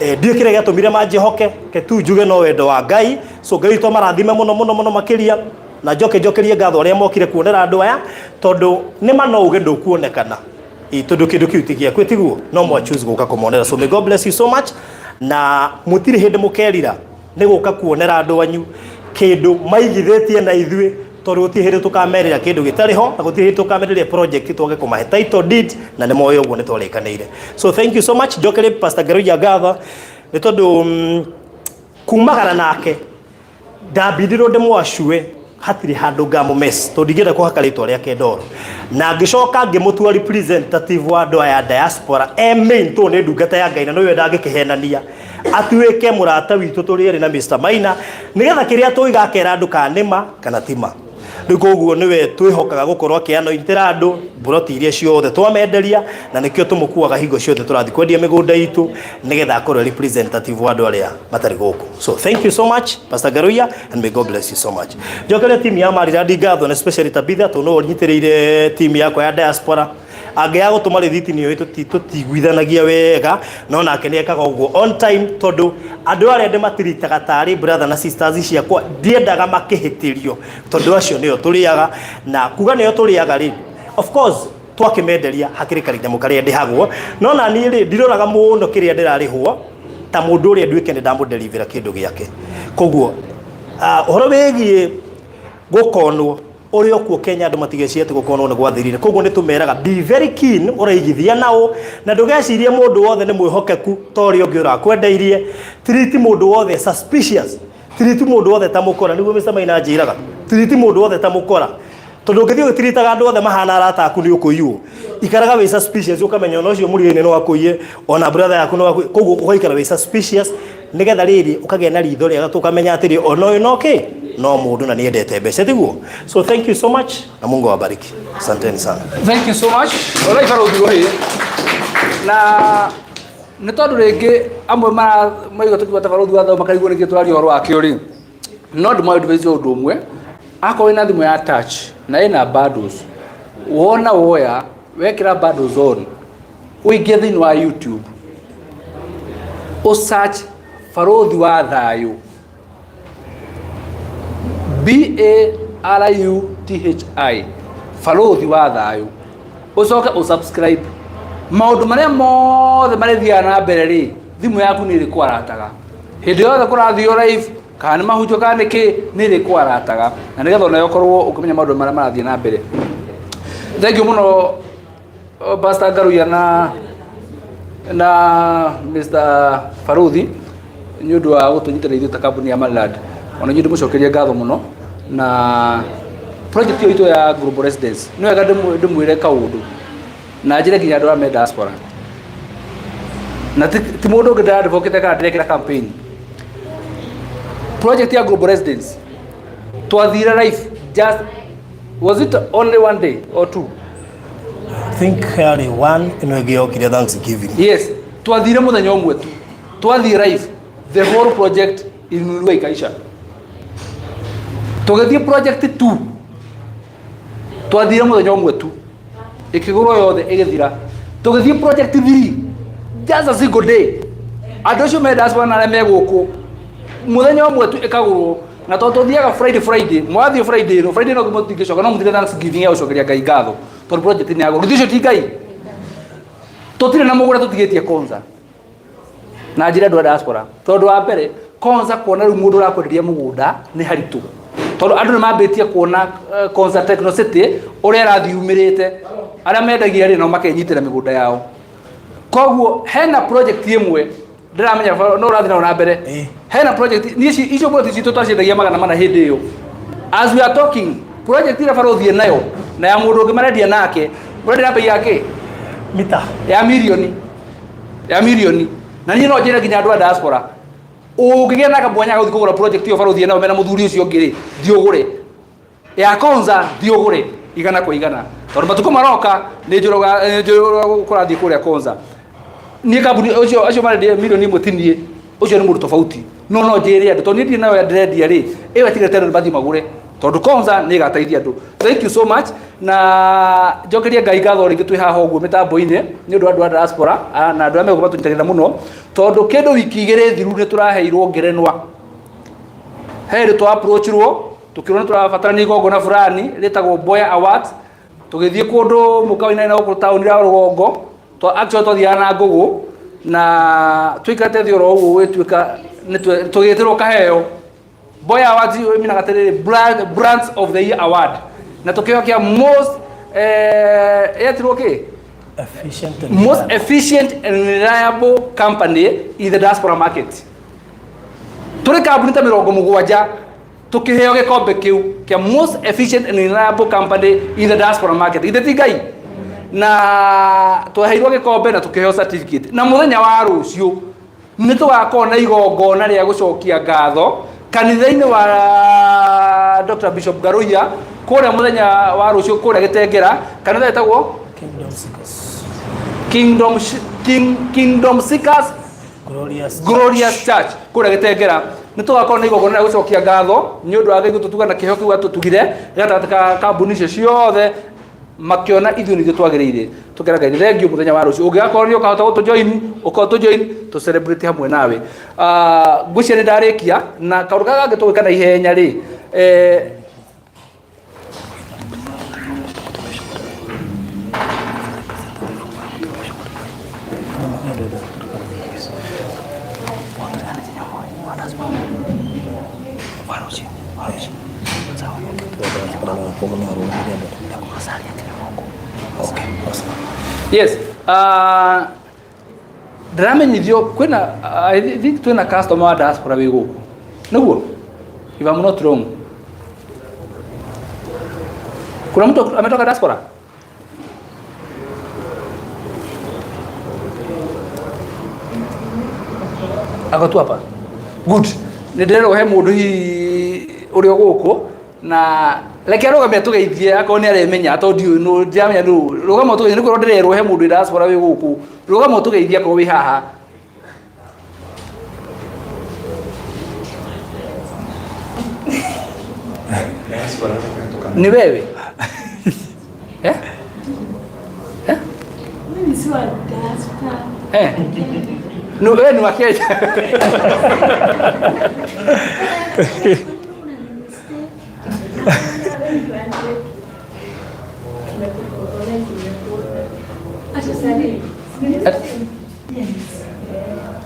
S12: Ndiũĩ kĩrĩa gĩatũmire manjĩhoke, ke tu njuge no wendo wa Ngai. So Ngai witũ amarathime mũno mũno mũno makĩria, na njoke njokerie ngatho arĩa mokire kuonera andũ aya, tondũ nĩ ma no uge ndũkuonekana tondũ kĩndũ kĩu ti gĩaku, tiguo? No mwa choose gũka kũmonera. So may God bless you so much, na mũtirĩ hĩndĩ mũkerira nĩ gũka kuonera andũ anyu kĩndũ maigithĩtie na ithuĩ, tondũ gũtirĩ hĩndĩ tũkamerĩra kĩndũ gĩtarĩ ho, na gũtirĩ hĩndĩ tũkamerĩria project twage kũmahe title deed, na nĩ moĩ ũguo nĩ twarĩkanĩire. So thank you so much. Njokerie Pastor Ngeruia ngatho nĩ tondũ kumagara nake Ndambindirwo ndĩmwacue hatirĩ handũ ngamũmess tondũ ndingĩenda kũhaka rĩtwa rĩake ndoro, na ngĩcoka ngĩmũtua representative wa andũ aya diaspora e main, tondũ nĩ ndungata ya Ngai na nĩwe ndangĩkĩhenania, atuĩke mũrata witũ tũrĩ erĩ na Mr. Maina, nĩgetha kĩrĩa tũiga akera andũ kana nĩma kana tima. Rĩu koguo nĩwe twĩhokaga gũkorwo akĩanointĩra andũ mburoti iria ciothe twamenderia, na nĩkĩo tũmũkuaga hingo ciothe tũrathiĩ kwendia mĩgũnda itũ, nĩgetha akorwo representative wa andũ arĩa matarĩ gũkũ. So thank you so much, Pastor Garuya, and may God bless you so much. Njokeria timu ya Maridadi ngatho, na especially Tabitha, tondũ nĩwe ũnyitĩrĩire timu yakwa ya diaspora. Angĩaga gũtũma rĩthiti nĩ ũĩ tũtiguithanagia wega, no nake nĩ ekaga ũguo on time, tondũ andũ arĩa ndĩmatiritaga tarĩ brother na sisters ciakwa, ndiendaga makĩhĩtĩrio, tondũ acio nĩo tũrĩaga. Na kuga nĩo tũrĩaga rĩ, of course twakĩmenderia hakĩrĩ karinyamũ karĩa ndĩhagwo, no na niĩ rĩ, ndiroraga mũno kĩrĩa ndĩrarĩhwo ta mũndũ ũrĩa nduĩke nĩ ndamũderivĩra kĩndũ gĩake. Koguo ũhoro wĩgiĩ gũkonwo ũrĩa okuo Kenya, andũ matigecirie atĩ gũkonwo nĩ gwathirire. Koguo nĩ tũmeraga, be very keen ũraigithia nao, na ndũgecirie mũndũ wothe nĩ mwĩhokeku ta ũrĩa ũngĩ ũrakwendeirie. Treat mũndũ wothe suspicious, treat mũndũ wothe ta mũkora. Nĩguo Mr. Maina anjĩraga, treat mũndũ wothe ta mũkora, tondũ ũngĩthiĩ ũgĩtiritaga andũ othe mahana arata aku, nĩ ũkũiywo. Ikaraga wĩ suspicious, ũkamenya ona ũcio mũrĩ-inĩ no akũiye, ona brother yaku no akũiye. Koguo ũgaikara wĩ suspicious, nĩgetha rĩrĩ ũkagĩa na ritho rĩega, tũkamenya atĩrĩ, ona ũyũ no kĩ no mũndũ na nĩendete mbeca, tiguo? So thank you so much, na Mungu awabariki. Asanteni sana.
S1: Thank you so much. Ora ibarũthi rũhĩ na nĩ tondũ rĩngĩ amwe maigua tũkiuga ta barũthi wa thayũ makarigwo nĩkĩ tũraria ũhoro wakĩo rĩ, no ndĩmũ advise ũndũ ũmwe. Akorwo wĩna thimũ ya touch na ĩna bundles, wona woya wekĩra bundles on, ũingĩre thĩinĩ wa YouTube, ũsearch barũthi wa thayũ, Baruthi, barũthi wa thayũ, ũcoke ũsubscribe. Maũndũ marĩa mothe marĩthiaga na mbere rĩ, thimũ yaku nĩ ĩrĩkwarataga hĩndĩ yothe kũrathio live, kana nĩ mahunjio, kana nĩ kĩ, nĩ ĩrĩkwarataga, na nĩgetha onawe ũkorwo ũkĩmenya maũndũ marĩa marathiĩ na mbere. Thank you mũno, Pastor Ngaruiya na Mr. Baruthi, nĩ ũndũ wa gũtũnyitĩrĩra ithuĩ ta kambuni ya Maryland. Ona inyuĩ ndĩmũcokerie ngatho mũno na project ĩyo itũ ya Global Residence. Nĩ wega ndĩmwĩre kaũndũ na njĩre nginya andũ arĩa me diaspora, na ti mũndũ ũngĩ ndĩradvocate kana ndĩrekĩra campaign. Project ya Global Residence twathire live, just, was it only one day or two?
S12: I think yarĩ one, ĩno ĩngĩ yokire Thanksgiving.
S1: Yes, twathire mũthenya ũmwe tu twathiĩ live, the whole project ilinunuliwa ikaisha. Tũgĩthiĩ project 2, twathire mũthenya ũmwe tu, ĩkĩgũrwo yothe ĩgĩthira. Tũgĩthiĩ project 3, just a single day. Andũ acio me diaspora na arĩa me gũkũ, mũthenya ũmwe tu ĩkagũrwo. Na tondũ tũthiaga Friday, Friday mwathiĩ, Friday ĩno, Friday no mũtingĩcoka, no mũthire Thanksgiving ya gũcokeria Ngai ngatho tondũ project nĩ yagũrwo. Githĩ ũcio ti Ngai? Tũtirĩ na mũgũnda tũtigĩtie Konza na njĩra andũ a diaspora, tondũ wa mbere Konza kuona rĩu mũndũ ũrakwenderia mũgũnda nĩ haritũ, tondũ andũ nĩ mambĩtie kuona Konza Techno City ũrĩa ĩrathiĩ yumĩrĩte, arĩa mendagia rĩ nao makenyitĩra mĩgũnda yao. Koguo hena project ĩmwe ndĩramenya no ũrathiĩ nayo na mbere. Hena project niĩ icio project citũ twaciendagia 400 hĩndĩ ĩyo. As we are talking, project ĩrĩa barũthiĩ nayo na ya mũndũ ũngĩ marendia nake, ũrendia na bei ya kĩ
S12: mita
S1: ya mirioni. Na niĩ no njĩre nginya andũ a diaspora, ũngĩgĩa na kamwanya ga gũthiĩ kũgũra project ĩyo barũthiĩ nayo mena mũthuri ũcio ũngĩ rĩ, thiĩ ũgũre ya Konza, thiĩ ũgũre igana kwa igana, tondũ matukũ maroka nĩ njũraga kũrathiĩ kũrĩa Konza. Niĩ kambuni ũcio acio marendia mirioni 1 ti niĩ, ũcio nĩ mũndũ tofauti, no njĩre andũ, tondũ niĩ ndirĩ nayo ndĩrendia rĩ, ĩyo ĩtigĩte andũ mathiĩ magũre, tondũ Konza nĩ ĩgateithia andũ. Thank you so much, na njokerie Ngai ngatho rĩngĩ twĩ haha ũguo mĩtambo-inĩ nĩ ũndũ wa andũ a diaspora na andũ arĩa megũka matũnyitagĩrĩra mũno, tondũ kĩndũ wiki 2 thiru nĩ tũraheirwo ngerenwa. He hĩndĩ twa approachirwo tũkĩrwo nĩ tũrabatarania igongona fulani rĩtagwo Boya Awards. Tũgĩthiĩ kũndũ mũkawa-inĩ na gũkũ taũni ya rũgongo. Actually twathiaga na ngũgũ na tũikarĩte thĩ oro ũguo, gwĩtuĩka tũgĩtĩrwo kaheo. Boya Awards ĩminaga atĩrĩrĩ, Brands of the Year Award, na tũkĩheo kĩa most, yetirwo kĩ?
S12: Efficient and
S1: most efficient and reliable company in the diaspora market. Tũrĩ kambuni ta 70. Tukiheo gikombe kiu kia most efficient and reliable company in the diaspora market. Ithe ti Ngai na tweheirwo gikombe na tukiheo certificate. Na muthenya wa rucio nĩ tũgakorwo na igongona rĩa gũcokia ngatho kanitha-inĩ wa Dr. Bishop Ngaruiya kũrĩa mũthenya wa rũciũ kũrĩa Gĩtengera. Kanitha ĩtagwo Kingdom Seekers
S12: Glorious,
S1: Glorious Church kũrĩa Gĩtengera. Nĩ tũgakorwo na igongona rĩa gũcokia ngatho nĩ ũndũ wa Ngai gũtũtuga na kĩheo kĩu atũtugire gatagatĩ ka kambuni icio ciothe, makiona ithuĩ nithuĩ twagĩrĩire. Tukera Ngai thengiũ mũthenya wa rũciũ ũngĩgakorwo nĩ ũkahota gũtũjoin, ũka ũtũjoin tũ celebrate hamwe nawe. Ngwĩciria nĩ ndarĩkia na kaũndũ karĩa kangĩ tũgwĩka na ihenya rĩ, yes, ndĩramenyithio kwĩna, I think twĩna customer wa diaspora wĩ gũkũ, nĩguo, if I'm not wrong, kuna mtu ametoka diaspora? Ako tu hapa. Good. Nĩ ndĩrerwo he mũndũ hihi ũrĩ o gũkũ na reke arũgame atũgeithie akorwo nĩ aremenya, tondũ ndiũĩ nũ, ndiramenya nũ. Rũgama ũtũgeithie, nĩ kwĩrwo ndĩrerwo he mũndũ wĩ diaspora wĩ gũkũ. Rũgama ũtũgeithie akorwo wĩ haha. Ni wewe? Eh? Eh?
S3: Mimi si wa diaspora.
S1: Eh. No, wewe ni wa Kenya.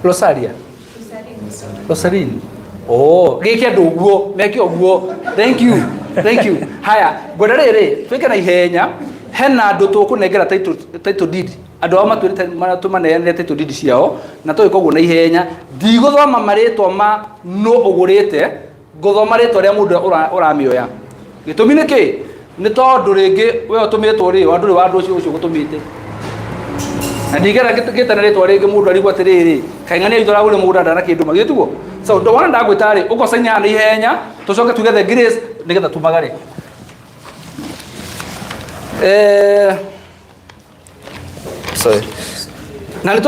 S1: Rosaria. Rosaline. Oh, gĩke andũ ũguo, meke ũguo. Thank you. Thank you. Haya, ngwenda rĩrĩ, twĩke na ihenya. Hena andũ tũkũnengera title deed. Andũ ao matwĩrĩte tũmaneanĩre title deed ciao, na tũgĩka ũguo na ihenya. Ndigũthoma marĩtwa ma nũ ũgũrĩte, ngũthoma rĩtwa rĩa mũndũ ũrĩa ũramĩoya. Gĩtũmi nĩ kĩ? Nĩ tondũ rĩngĩ we ũtũmĩtwo rĩ, wa ndũrĩ wa andũ ũcio ũcio ũgũtũmĩte. Na ndingĩenda ngĩtana rĩtwa rĩngĩ mũndũ arigwo atĩrĩrĩ, kaĩ ng'ania witũ aragũrire mũgũnda ndana kĩndũ magithĩ tiguo? So ndona ndagwĩta rĩ, ũkocaine haha na ihenya, tũcoke tuge the grace nĩgetha tumagare. Sorry. Na nĩ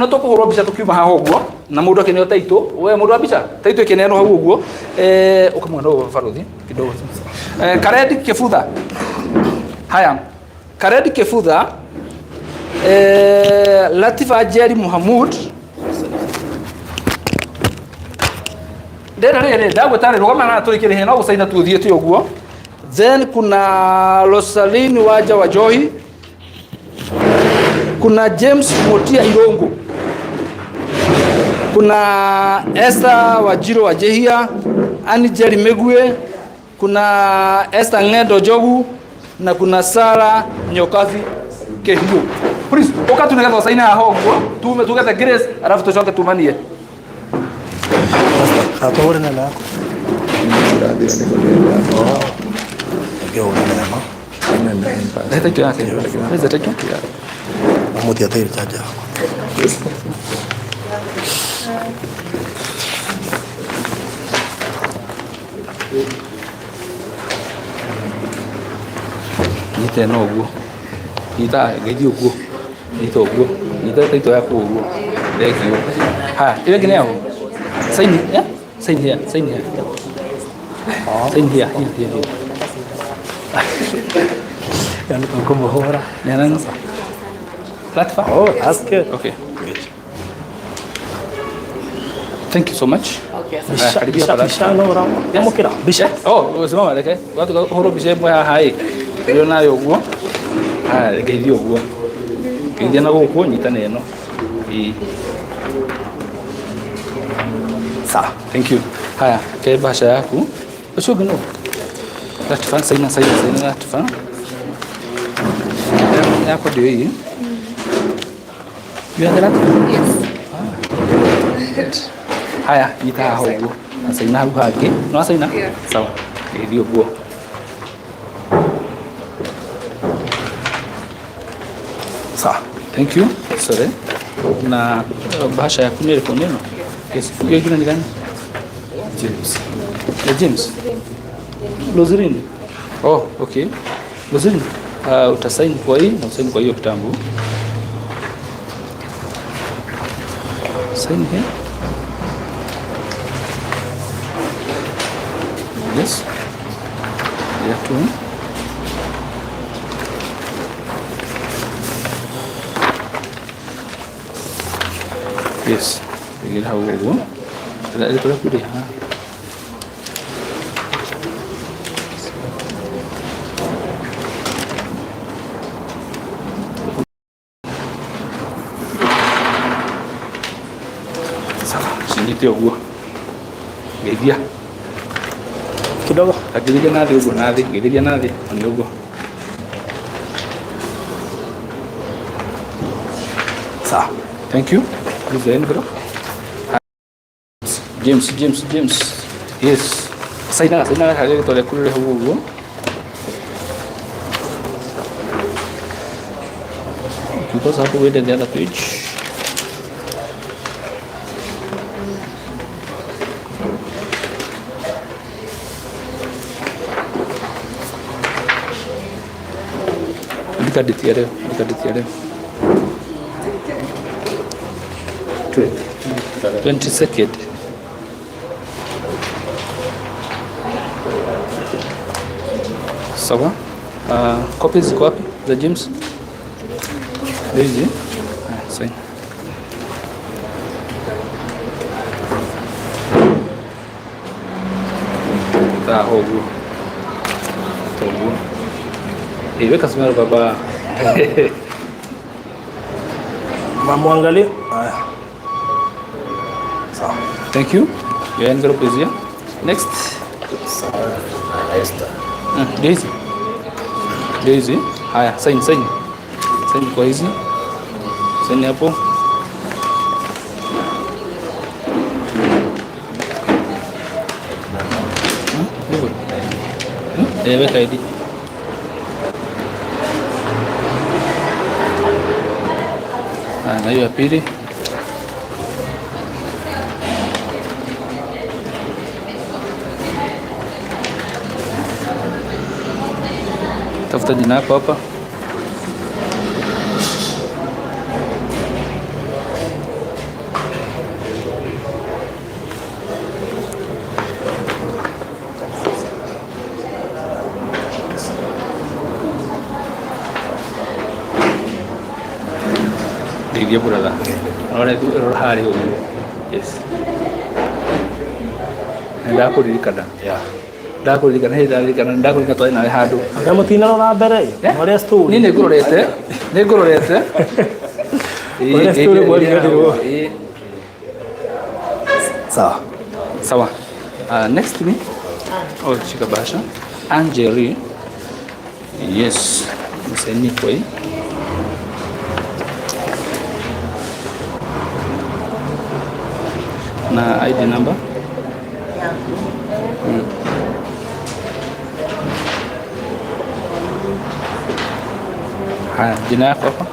S1: tũkũhũrwo mbica tũkiuma haha ũguo, na mũndũ akĩneo title, we mũndũ wa mbica, title ĩkĩneanwo hau ũguo. Ũkamwona ũguo barothi kidogo. Karendi Kĩbutha. Haya, Karendi Kĩbutha, Latifa Jerry Muhammad. Ndĩna rĩrĩ, ndagwĩta rĩ, rũgama na tũrĩkĩrĩrie hinya, no gũcaina tu ũthiĩte ũguo. Then kuna Rosaline Wanja wa Johi, kuna James Mutia Irungu, kuna Esther Wajiro wa Jehia, Annie Jerry Megue, kuna Esther Ng'endo Njogu na kuna Sara Nyokabi Kehiu. Please, ũka tu nĩgetha ũcaine haha ũguo, tume tugethe grace, alafu tũcoke tumanie.
S12: Atũhũre na yako. Ngĩhũra na
S1: Leta title yake. Leta title.
S12: Amuthi ateire chanja.
S1: Nyita ĩno ũguo. Nyita ngeithie ũguo. Nyita ũguo. Nyita title yaku ũguo. Thank you. Haya, ĩyo ĩngĩ nĩ yaũ? Sign, eh? Sign here, sign here. Sign here, here, here, here.
S12: Yani kumuhura.
S1: Nani? Latifa?
S12: Oh, that's good.
S1: Okay. Thank you so much.
S5: Okay.
S1: Haya, karibia
S12: Bisha,
S1: hapa.
S12: bisha no ra. Amukira, bisha.
S1: Oh, simama reke. Watu horo bisha imwe haha ĩ. Ĩyo nayo ũguo. Haya, ngeithie ũguo. Ngeithie na gũkũ nyitane ĩno. Ĩĩ. Sawa, thank you. Haya, ke bahasha yaku. Ũcio ũngĩ nũ? Latifa, saina, saina, saina Latifa. Yako ndio hii. You are the Latifa?
S3: Yes.
S1: Haya, nyita haha ũguo. Asaina hau hangĩ. No asaina?
S3: Yeah.
S1: Sawa. Ĩthiĩ ũguo. Sawa. Thank you. Sorry. Na bahasha yaku nĩ ĩrĩkũ nĩ ĩno? Yes. Hiyo ingine ni gani? James. Ya James. Roseline. Oh, okay. Roseline, utasaini kwa hii na usaini kwa hiyo kitambo. Sign here. Yes. Yeah, two. Yes. Igĩra hau ũguo. Rĩtwa rĩaku rĩ haha. Sawa, cinyite ũguo. Geithia.
S12: Kidogo.
S1: Angĩrĩria na thĩ ũguo na thĩ, geithĩria na thĩ, nĩ ũguo.
S12: Sawa.
S1: Thank you. Please the envelope. James, James, James. Yes. Sainaga, sainaga harĩa rĩtwa rĩaku rĩrĩ hau ũguo. You also have to wait at the other page. Andĩka date ya leo, andĩka date ya leo. 22nd. Sawa. Copies ziko wapi za James? Ndio hizi. Ah, sign. Ah, ũguo. Ũguo. Weka smile baba.
S12: Mamwangalie. Haya. Sawa.
S1: Thank you. Your envelope is here. Next.
S2: Esther.
S1: Ndio hizi. Ndio hizi. Haya, sign, sign. Sign kwa hizi. Sign hapo. Hivyo. Weka ID. Na hiyo ya pili. Tafuta jina lako hapa. Ndeithia brother. Rora rora harĩa ũguo. Yes. Ndakũririkana.
S12: Yeah.
S1: Ndakũririkana hĩndĩ ndaririkana ndakũririkana twarĩ nawe handũ.
S12: Na mũtinarora mbere ĩ, story.
S1: Niĩ nĩngũrorete, nĩngũrorete.
S12: Ũrĩa story mwariganĩrwo. Sawa.
S1: Sawa. Next ni? Oh, shika bahasha. Angeli. Yes. Msaini kwa hii. Na ID number? Haya, jina yako hapa?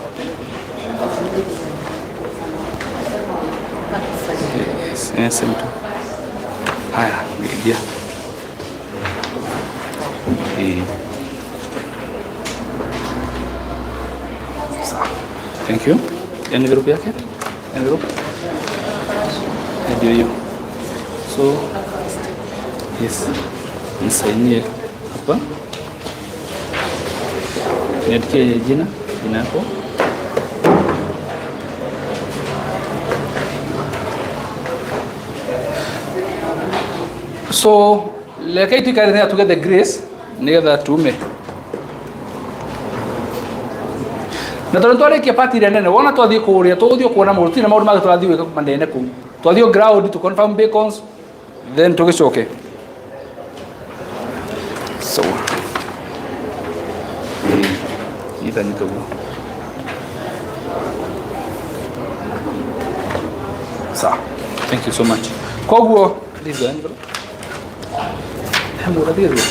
S1: Yes, yes, mtu. Haya, ngia. Sawa. Thank you. Envelope yake? Envelope? Ndio hiyo. So, yes. Nisainie hapa. Niandikie jina, jina yako. So, leke tuikare nĩgetha tuge the grace nĩgetha tume. Na tondũ twarĩkia party ĩrĩa nene, wona twathiĩ kũrĩa, tũgũthiĩ kuona maũndũ, tũtirĩ na maũndũ mangĩ tũrathiĩ gwĩka manene kũu. Twathiĩ ground to confirm bacons, then tũgĩcoke. So, nyita nyita ũguo. Sawa. Thank you so much. Koguo, please go envelope. He mũgũnda tigĩrĩra.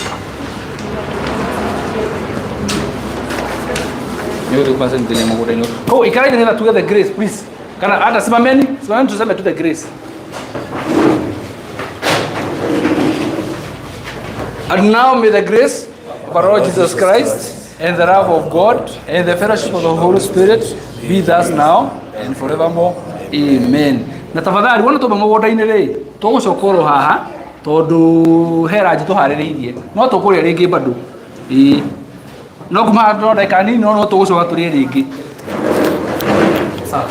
S1: Nĩ ũgũthiĩ kũmacenjania mũgũnda-inĩ. Koguo ikarai nĩgetha tuge the grace please. Kana hata simameni, simameni tuseme tu the grace. And now may the grace of our Lord Jesus Christ and the love of God and the fellowship of the Holy Spirit be with us now and forevermore. Amen. Na tafadhali wona twauma mũgũnda-inĩ rĩ, tũgũcoka oro haha tondũ he ranji tũharĩrĩirie. No tũkũrĩa rĩngĩ bado. Ĩĩ. No kuma haha no ndagĩka nini no no tũgũcoka tũrĩe rĩngĩ. Sawa.